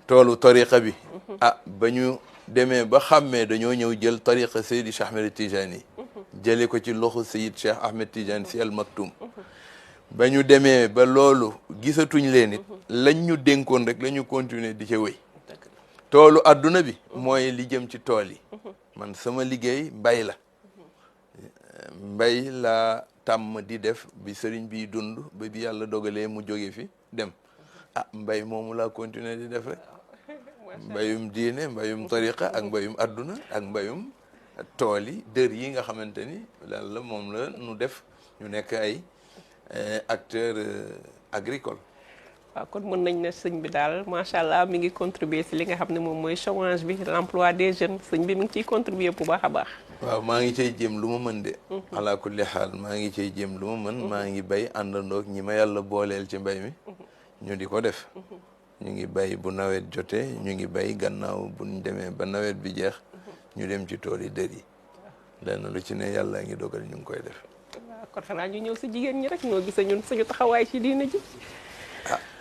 toolu tariqa bi ba ñu demee ba xàmmee dañoo ñëw jël tariqa Seydi Cheikh Ahmed Tijani jële ko ci loxo Seyid Cheikh Ahmed Tijani Sy Al Maktoum ba ñu demee ba loolu gisatuñ leen it lañ ñu dénkoon rek la ñu continuer di ca wéy toolu adduna bi mooy li jëm ci tool yi man sama liggéey mbay la mbay laa tàmm di def bi sëriñ bi dund ba bi yàlla dogalee mu jóge fi dem mbay moomu laa continuer di def rek mbayum diine mbayum tariqa ak mbayum adduna ak mbayum tool yi dër yi nga xamante ni yàlla moom la nu def ñu nekk ay acteurs agricoles waaw kon mën nañ ne sëñ bi daal macha allah mi ngi contribuer si li nga xam ne moom mooy chômage bi l'emploi des jeunes sëñ bi mi ngi ciy contribuer bu baax a baax waaw maa ngi cay jéem lu ma mën de ala kulli xaal maa ngi cay jéem lu ma mën maa ngi bay àndandoog ñi ma yàlla booleel ci mbay mi ñu di ko def ñu ngi bay bu nawet jotee ñu ngi bay gannaaw buñ demee ba nawet bi jeex ñu dem ci tool yi dër yi lenn lu ci ne yàlla ngi dogal ñu ngi koy def waaw kon xanaa ñu ñëw si jigéen ñi rek ñoo gis ñun suñu taxawaay ci diina ji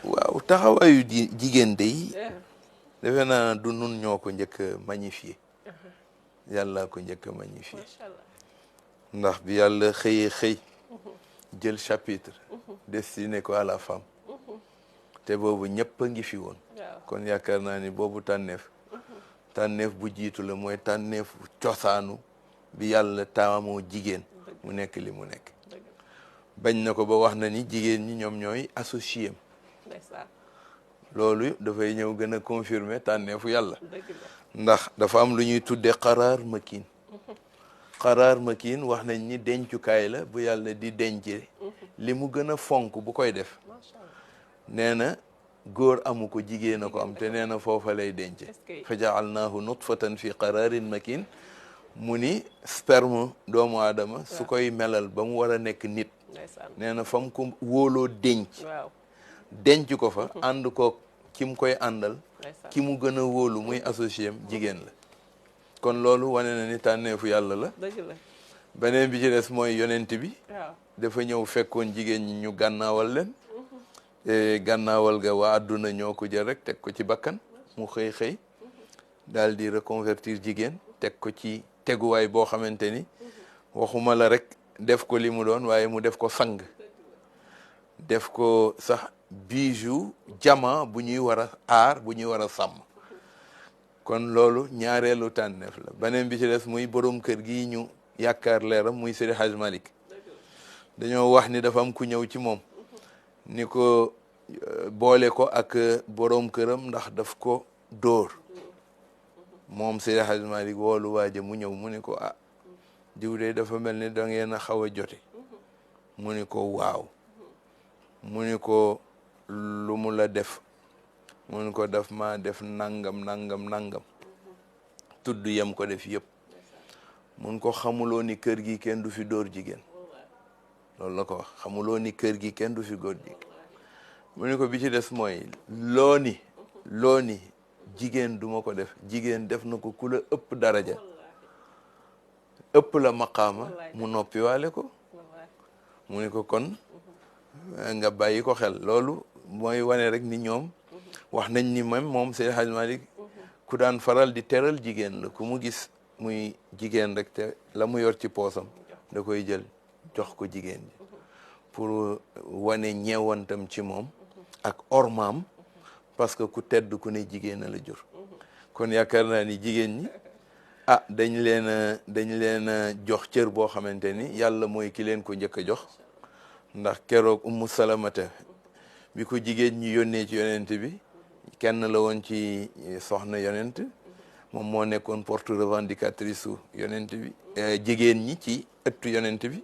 waaw taxawaayu jigéen de yi defe naa du nun ñoo ko njëkk a magnifier yàlla ko njëkk a magnifier ndax bi yàlla xëy jël chapitre destiné ko à la femme te boobu ñëpp a ngi fi woon kon yaakaar naa ni boobu tànneef bu jiitu la mooy tànneef cosaanu bi yàlla taamoo jigéen mu nekk li mu nekk bañ na ko ba wax na ni jigéen ñi ñoom ñooy associé loolu dafay ñëw gën a confirmer tànneefu yàlla ndax dafa am lu ñuy tudde xaraar makiin xaraar makiin wax nañ ni dencukaay la bu yàlla di dencee li mu gën a fonk bu koy def nee na góor amu ko jigéen a ko am te nee na foofa lay dence fa jaalnaahu nutfatan fi qaraarin makiin mu ni sperme doomu aadama su koy melal ba mu war a nekk nit nee na fa mu ko wóoloo denc ko fa ànd ko ki mu koy àndal ki mu gën a wóolu muy associé am jigéen la kon loolu wane na ni tànneefu yàlla la dëgg la beneen bi ci des mooy yonent bi waaw dafa ñëw fekkoon jigéen ñi ñu gànnaawal leen gànnaawal ga waa àdduna ñoo ko jël rek teg ko ci bakkan mu xëy daal di reconvertir jigéen teg ko ci teguwaay boo xamante ni waxuma la rek def ko li mu doon waaye mu def ko sang def ko sax bijou jama bu ñuy war a aar bu ñuy war a sàmm kon loolu ñaareelu tànneef la beneen bi ci des muy borom kër gi ñu yaakaar leeram muy Seydi Hadj Malick dañoo wax ni dafa am ku ñëw ci moom ni ko boole ko ak borom këram ndax daf ko dóor moom Seydi Hadj Malick woolu waaja mu ñëw mu ni ko ah diw de dafa mel ni da ngeen a xaw a jote mu ni ko waaw mu ni ko lu mu la def mu ni ko daf ma def nangam tudd yem ko def yëpp mun ko xamuloo ni kër gi kenn du fi dóor jigéen loolu la ko wax xamuloo ni kër gi kenn du fi góor jigéen mu ni ko bi ci des mooy loo ni jigéen duma ko def jigéen def na ko ku la ëpp daraja ëpp la maqaama mu noppi waale ko mu ni ko kon nga bàyyi ko xel loolu mooy wane rek ni ñoom wax nañ ni même moom Seydi Hadj Malick ku daan faral di teral jigéen la ku mu gis muy jigéen rek te la mu yor ci poosam da koy jël jox ko jigéen ji pour wane ñeewantam ci moom ak ormaam parce que ku tedd ku ne jigéen a la jur kon yaakaar naa ni jigéen ñi ah dañ leen a jox cër boo xamante ni yàlla mooy ki leen ko njëkk a jox ndax keroog Ummu Salamata bi ko jigéen ñi yónnee ci yonent bi kenn la woon ci soxna yonent moom moo nekkoon porte revendicatrice su yonent bi jigéen ñi ci ëttu yonent bi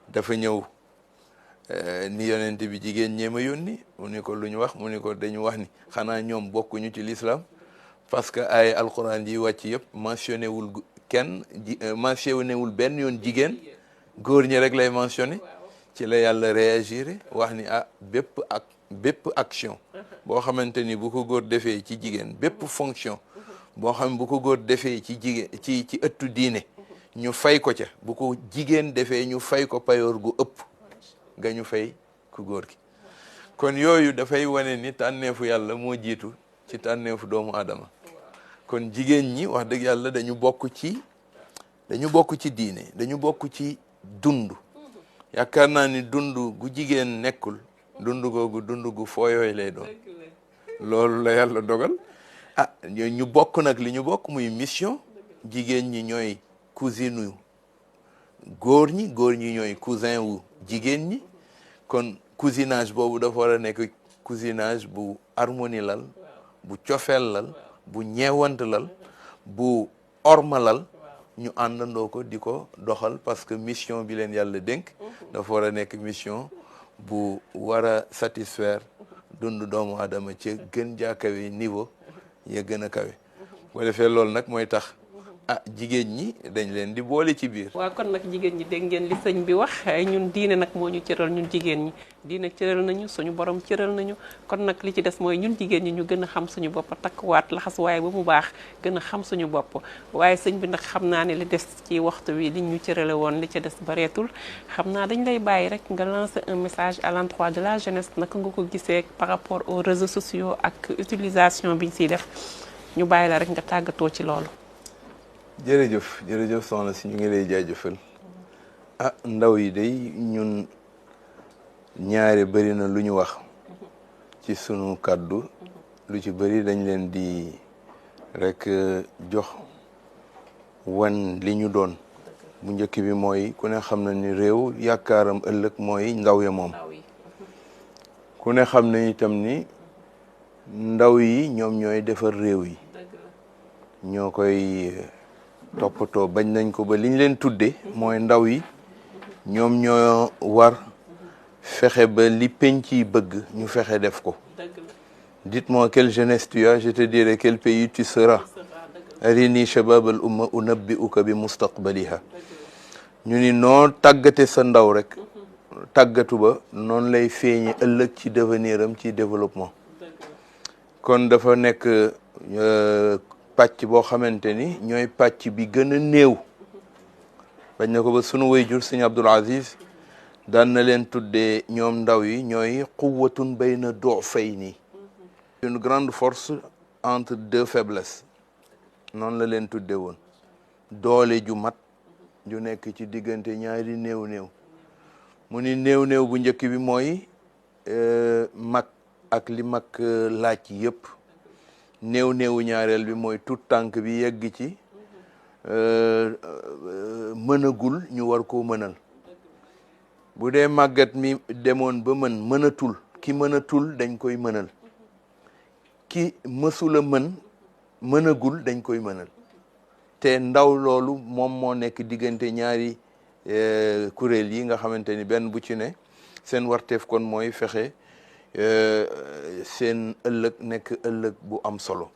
dafa ñëw ni yonent bi jigéen ñee ma yónni mu ni ko lu ñu wax mu ni ko dañu wax ni xanaa ñoom bokkuñu ci l'islam parce que ay alquran yi wàcc yëpp mentionné wul kenn mentionné wul benn yoon jigéen góor ñi rek lay mentionné ci la yàlla réagir wax ni ah bépp action boo xamante ni bu ko góor defee ci jigéen bépp fonction boo xam bu ko góor defee ci jigéen ci ëttu diine ñu fay ko ca bu ko jigéen defee ñu fay ko payoor gu ëpp nga ñu fay ku góor gi kon yooyu dafay wane ni tànneefu yàlla moo jiitu ci tànneefu doomu aadama kon jigéen ñi wax dëgg yàlla dañu bokk ci diine dañu bokk ci dund yaakaar naa ni dund gu jigéen nekkul dund gu fooyooy lay doon loolu la yàlla dogal ah ñu bokk nag li ñu bokk muy mission jigéen ñi ñooy cousine yu góor ñi ñooy cousin wu jigéen ñi kon cousinage boobu dafa war a nekk cousinage bu harmonie lal bu cofeel lal bu ñeewant lal bu orma lal ñu àndandoo ko di ko doxal parce que mission bi leen yàlla dénk dafa war a nekk mission bu war a satisfaire dund doomu aadama ci gën jaa kawe niveau ya gën a kawe bu defee loolu nag mooy tax ah jigéen ñi dañ leen di boole ci biir. waaw kon nag jigéen ñi dégg ngeen li sëñ bi wax ñun diine nag moo ñu cëral ñun jigéen ñi diine cëral nañu suñu borom cëral nañu kon nag li ci des mooy ñun jigéen ñi ñu gën a xam suñu bopp takkuwaat laxas waaye ba mu baax gën a xam suñu bopp waaye sëñ bi nag xam naa ne li des ci waxtu wi li ñu cërale woon li ci des bareetul xam naa dañ lay bàyyi rek nga lancer un message à l'endroit de la jeunesse naka nga ko gisee par rapport aux réseaux sociaux ak utilisation bi ñu siy def ñu bàyyi la rek nga tàggatoo ci loolu. jërëjëf soxna si ñu ngi lay jaajëfal ah ndaw yi day ñun ñaare bëri na lu ñu wax ci sunu kàddu lu ci bëri dañ leen di rek jox wan li ñu doon bu njëkk bi mooy ku ne xam na ni réew yaakaaram ëllëg mooy ndaw ya moom ku ne xam na itam ni ndaw yi ñoom ñooy defar réew yi ñoo koy toppatoo bañ nañ ko ba liñ leen tudde mooy ndaw yi ñoom ñoo war fexe ba li penc yi bëgg ñu fexe def ko. Dites-moi quelle jeunesse tu as, je te dirai quel pays tu seras. arini shabab al umma unabbi'uka bi mustaqbaliha. ñu ni noo tàggate sa ndaw rek tàggatu ba noonu lay feeñe ëllëg ci devenir am ci développement kon dafa nekk pàcc boo xamante ni ñooy pàcc bi gën a néew bañ na ko ba sunu wayjur sëñ Abdul Aziz daan na leen tuddee ñoom ndaw yi ñooy quwwatun bayna du'fayni, une grande force entre deux faiblesses, noonu la leen tuddee woon. doole ju mat ju nekk ci diggante ñaari néew néew. mu ni néew néew bu njëkk bi mooy mag ak li mag laaj yëpp. néew néewu ñaareel bi mooy tout tànk bi yegg ci mënagul ñu war koo mënal. bu dee màggat mi demoon ba mënatul, ki mënatul dañ koy mënal, ki mësula mënagul dañ koy mënal. te ndaw loolu moom moo nekk diggante ñaari kuréel yi nga xamante ni benn bu ci ne seen warteef kon mooy fexe seen ëllëg nekk ëllëg bu am solo.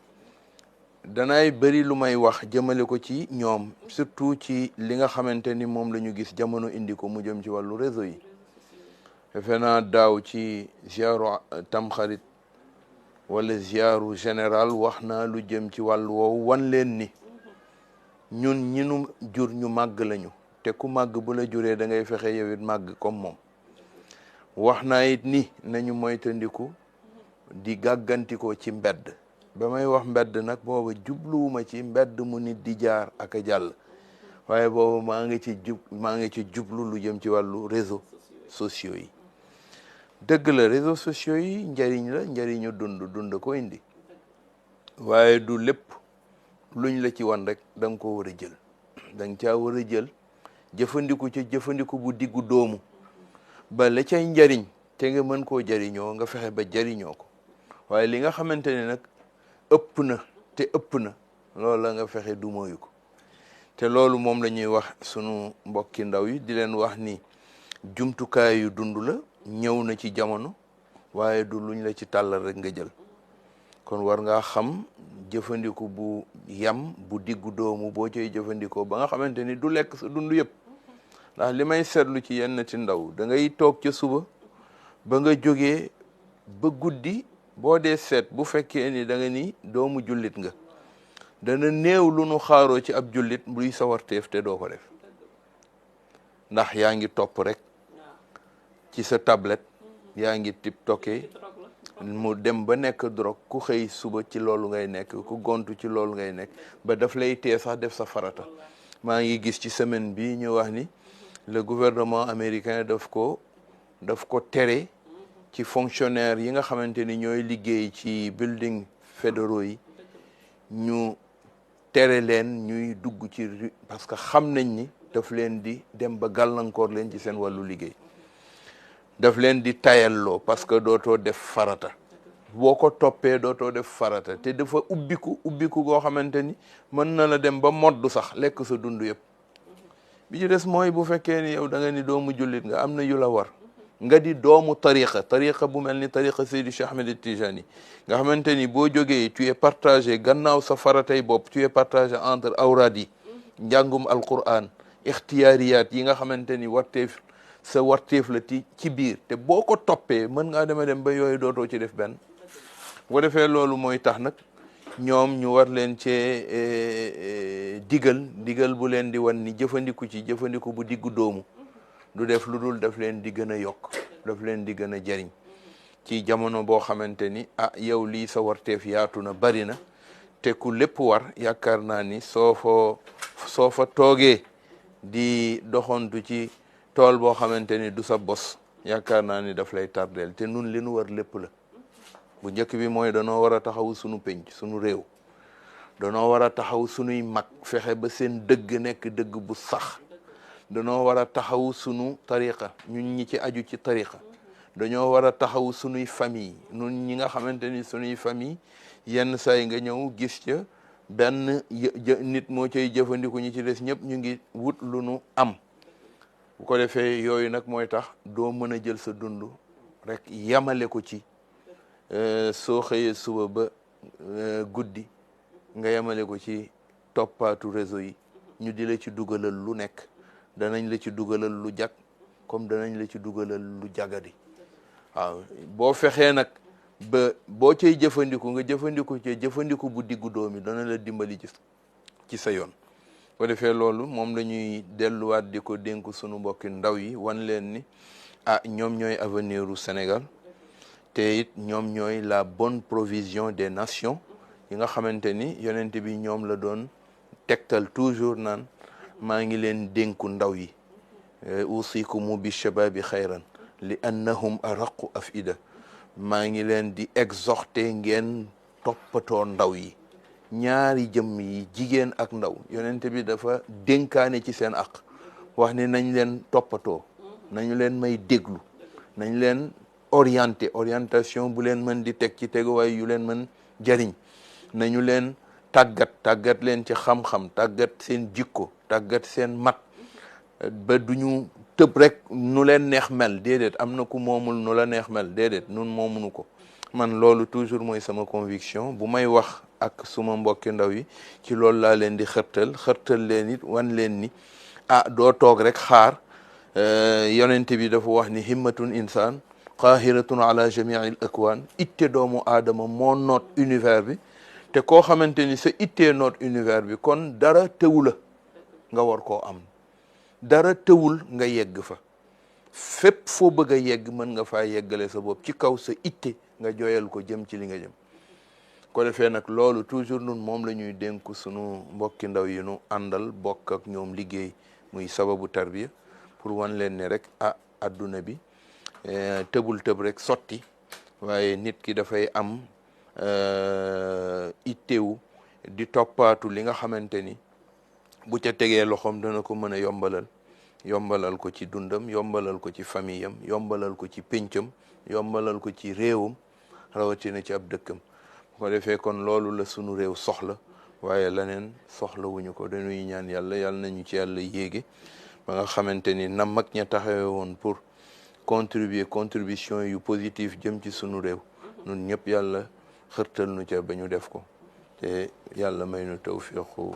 danaay bëri lu may wax jëmale ko ci ñoom, surtout ci li nga xamante ni moom la ñu gis jamono indi ko mu jëm ci wàllu réseau yi. defe naa daaw ci ziaru tamxarit wala ziaru général wax naa lu jëm ci wàllu woowu, wan leen ni ñun ñi nu jur ñu màgg lañu, te ku màgg bu la juree da ngay fexe yow it màgg comme moom. wax naa it ni nañu moytandiku di gàggantikoo ci mbedd. ba may wax mbedd nag booba jubluwuma ci mbedd mu nit di jaar ak a jàll, waaye booba maa ngi ci jublu lu jëm ci wàllu réseaux sociaux yi. dëgg la réseaux sociaux yi njariñ la, njariñu dund ko indi, waaye du lépp luñ la ci wan rek da nga ko war a jël. da nga caa war a jël jëfandiku ci jëfandiku bu diggu doomu, ba la cay njariñ te nga mën koo jariñoo nga fexe ba jariñoo ko. waaye li nga xamante ne nag ëpp na loolu la nga fexe du moyu ko. te loolu moom la ñuy wax sunu mbokki ndaw yi, di leen wax ni jumtukaay yu dund la, ñëw na ci jamono, waaye du luñ la ci tàllal rek nga jël. kon war ngaa xam jëfandiku bu yam bu diggu doomu boo cay jëfandikoo ba nga xamante ni du lekk sa dund yëpp. ndax li may seetlu ci yenn ci ndaw, da ngay toog ca suba ba nga jógee ba guddi, boo dee seet bu fekkee ni da nga ni doomu jullit nga, dana néew lu nu xaaroo ci ab jullit buy sawarteef te doo ko def. ndax yaa ngi topp rek ci sa tablette, yaa ngi tiktokee, mu dem ba nekk drogue. ku xëy suba ci loolu ngay nekk, ku gontu ci loolu ngay nekk, ba daf lay tee sax def sa farata. maa ngi gis ci semaine bi ñu wax ni le gouvernement américain daf ko tere ci fonctionnaire yi nga xamante ni ñooy liggéey ci building fédéraux yi, ñu tere leen ñuy dugg ci rue, parce que xam nañ ni daf leen di dem ba gàllankoor leen ci seen wàllu liggéey. daf leen di tayalloo parce que dootoo def farata. boo ko toppee dootoo def farata, te dafa ubbiku goo xamante ni mën na la dem ba moddu sax lekk sa dund yëpp. bi ci des mooy bu fekkee ni yow da nga ni doomu jullit nga, am na yu la war. nga di doomu tariqa bu mel ni tariqa Seydi Cheikh Ahmed Tijani, nga xamante ni boo jógee tu es partagé gannaaw sa faratay bopp, tu es partagé entre awraad yi, njàngum alquran, ixtiyaariyaat yi nga xamante ni sa warteef la ci biir. te boo ko toppee mën ngaa dem ba yooyu dootoo ci def benn. bu ko defee loolu mooy tax nag ñoom ñu war leen cee digal bu leen di wan ni jëfandiku bu diggu doomu du def lu dul daf leen di gën a yokk, daf leen di gën a jariñ ci jamono boo xamante ni yow lii sa warteef yaatu na, bari na, te ku lépp war. yaakaar naa ni soo fa toogee di doxantu ci tool boo xamante ni du sa bos, yaakaar naa ni daf lay tardeel. te nun li nu war lépp la. bu njëkk bi mooy danoo war a taxaw sunu penc, sunu réew. danoo war a taxaw sunuy mag, fexe ba seen dëgg nekk dëgg bu sax. danoo war a taxaw sunu tariqa, ñun ñi ci aju ci tariqa. dañoo war a taxaw sunuy famille, ñun ñi nga xamante ni sunuy famille yenn saa yi nga ñëw gis ca benn nit moo cay jëfandiku, ñi ci des ñëpp ñu ngi wut lu nu am. bu ko defee yooyu nag mooy tax doo mën a jël sa dund rek yamale ko ci soo xëyee suba ba guddi nga yamale ko ci toppaatu réseau yi. ñu di la ci dugalal lu nekk, danañ la ci dugalal lu jag comme danañ la ci dugalal lu jagadi. waaw boo fexee nag ba boo cay jëfandiku nga jëfandiku ci jëfandiku bu diggu doomi dana la dimbali ci sa yoon. ko defee loolu moom la ñuy delluwaat di ko dénku sunu mbokki ndaw yi wan leen ni ñoom ñooy avenir u Sénégal te it ñoom ñooy la bonne provision des nations yi nga xamante ni yonent bi ñoom la doon tegtal toujours naan maa ngi leen dénku ndaw yi usikumu bi shababi xayran li annahum araqu afida maa ngi leen di exhorter ngeen toppatoo ndaw yi ñaari jëmm yi jigéen ak ndaw yonent bi dafa dénkaane ci seen aq wax ni nañ leen toppatoo nañu leen may déglu nañ leen orientation bu leen mën di teg ci teguwaay yu leen mën jariñ nañu leen tàggat leen ci xam-xam tàggat seen jikko tàggat seen mat ba duñu tëb rek nu leen neex mel déedéet am na ku moomul nu la neex mel déedéet nun moomunu ko man loolu toujours mooy sama conviction bu may wax ak suma mbokki ndaw yi ci loolu laa leen di xërtal leen it wan leen ni doo toog rek xaar yonent bi dafa wax ni himmatun insaan qahiratun ala jamii al akwaan itte doomu aadama moo noot univers bi te koo xamante ni sa ittee noot univers bi kon dara tëwu la nga war koo am dara tëwul nga yegg fa fépp foo bëgg a yegg mën nga faa yeggale sa bopp ci kaw sa itte nga joyal ko jëm ci li nga jëm ko defee nag loolu toujours nun moom la ñuy dénku sunu mbokki ndaw yi nu àndal bokk ak ñoom liggéey muy sababu tarbiya pour wan leen ne rek adduna bi tëbul tëb rek sotti waaye nit ki dafay am ittewu di toppaatu li nga xamante ni bu ca tegee loxoom dana ko mën a yombalal ko ci dundam yombalal ko ci famille am yombalal ko ci péncam yombalal ko ci réewam rawatina ci ab dëkkam bu ko defee kon loolu la sunu réew soxla waaye leneen soxla wuñu ko dañuy ñaan yàlla nañu ci yàlla yéege ba nga xamante ni na mag ña taxawee woon pour contribution yu positif jëm ci sunu réew nun ñëpp yàlla xërtal nu ca ba ñu def ko te yàlla may nu tawfiqu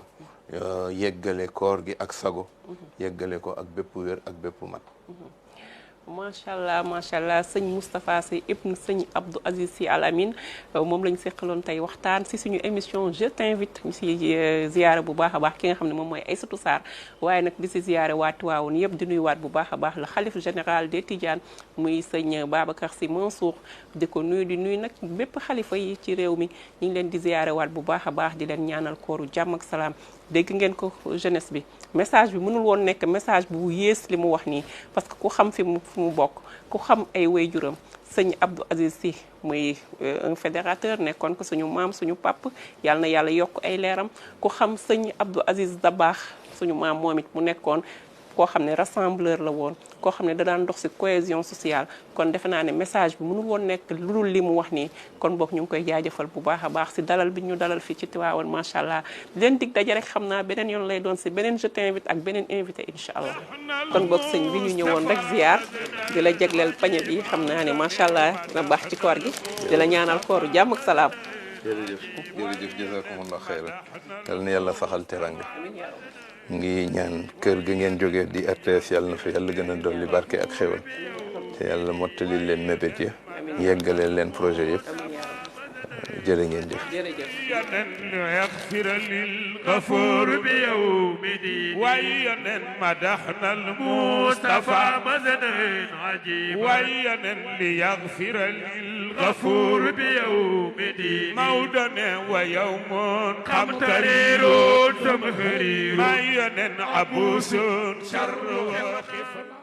yeggale koor gi ak sago yeggale ko ak bépp wér ak bépp mat macha allah sëñ Moustapha Sy ibn sëñ Abdou Aziz Sy Al Amine moom lañ seqaloon tey waxtaan si suñu émission je t'invite ñu si ziyaare bu baax a baax ki nga xam ne moom mooy Aïssatou Sarr waaye nag di si ziyaare waa Tiwaawoon yëpp di nuyuwaat bu baax a baax la xalif général des Tidianes muy sëñ Babacar Sy Mansour di ko nuyu di nuyu nag bépp xalifa yi ci réew mi ñu ngi leen di ziyaare waat bu baax a baax di leen ñaanal kooru jàmm ak salaam dégg ngeen ko jeunesse bi message bi mënul woon nekk message bu yées li mu wax nii parce que ku xam fi mu bokk ku xam ay waajuram sëñ Abdou Aziz Sy muy un fédérateur nekkoon ko suñu maam suñu pap yàlla na yàlla yokk ay leeram ku xam sëñ Abdou Aziz Dabakh suñu maam moom it mu nekkoon koo xam ne rassembleur la woon koo xam ne da daan dox ci cohésion sociale kon defe naa ne message bi mënul woon nekk lu dul li mu wax nii kon boog ñu ngi koy jaajëfal bu baax a baax ci dalal bi ñu dalal fii ci Tivaouane macha allah leen dig daje rek xam naa beneen yoon lay doon ci beneen je t'invite ak beneen invité incha allah kon boog sëñ bi ñu ñëwoon rek ziar di la jagleel pañe bi xam naa ne macha allah na baax ci koor gi di la ñaanal kooru jàmm ak salaam. jërëjëf jazakumullah xayran yal na yàlla saxal teranga ngi ñaan kër ga ngeen jógee di RTS yàlla na fa yàlla gën a dolli barke ak xéwal te yàlla mottali leen mébét ya yeggale leen projet yëpp jërë ngeen jëf يغفر للغفور بيوم دين وين مدحنا المصطفى مزن عجيب وين ليغفر للغفور بيوم دين مودا ويوم قمطرير زمهرير وين عبوس شر وخف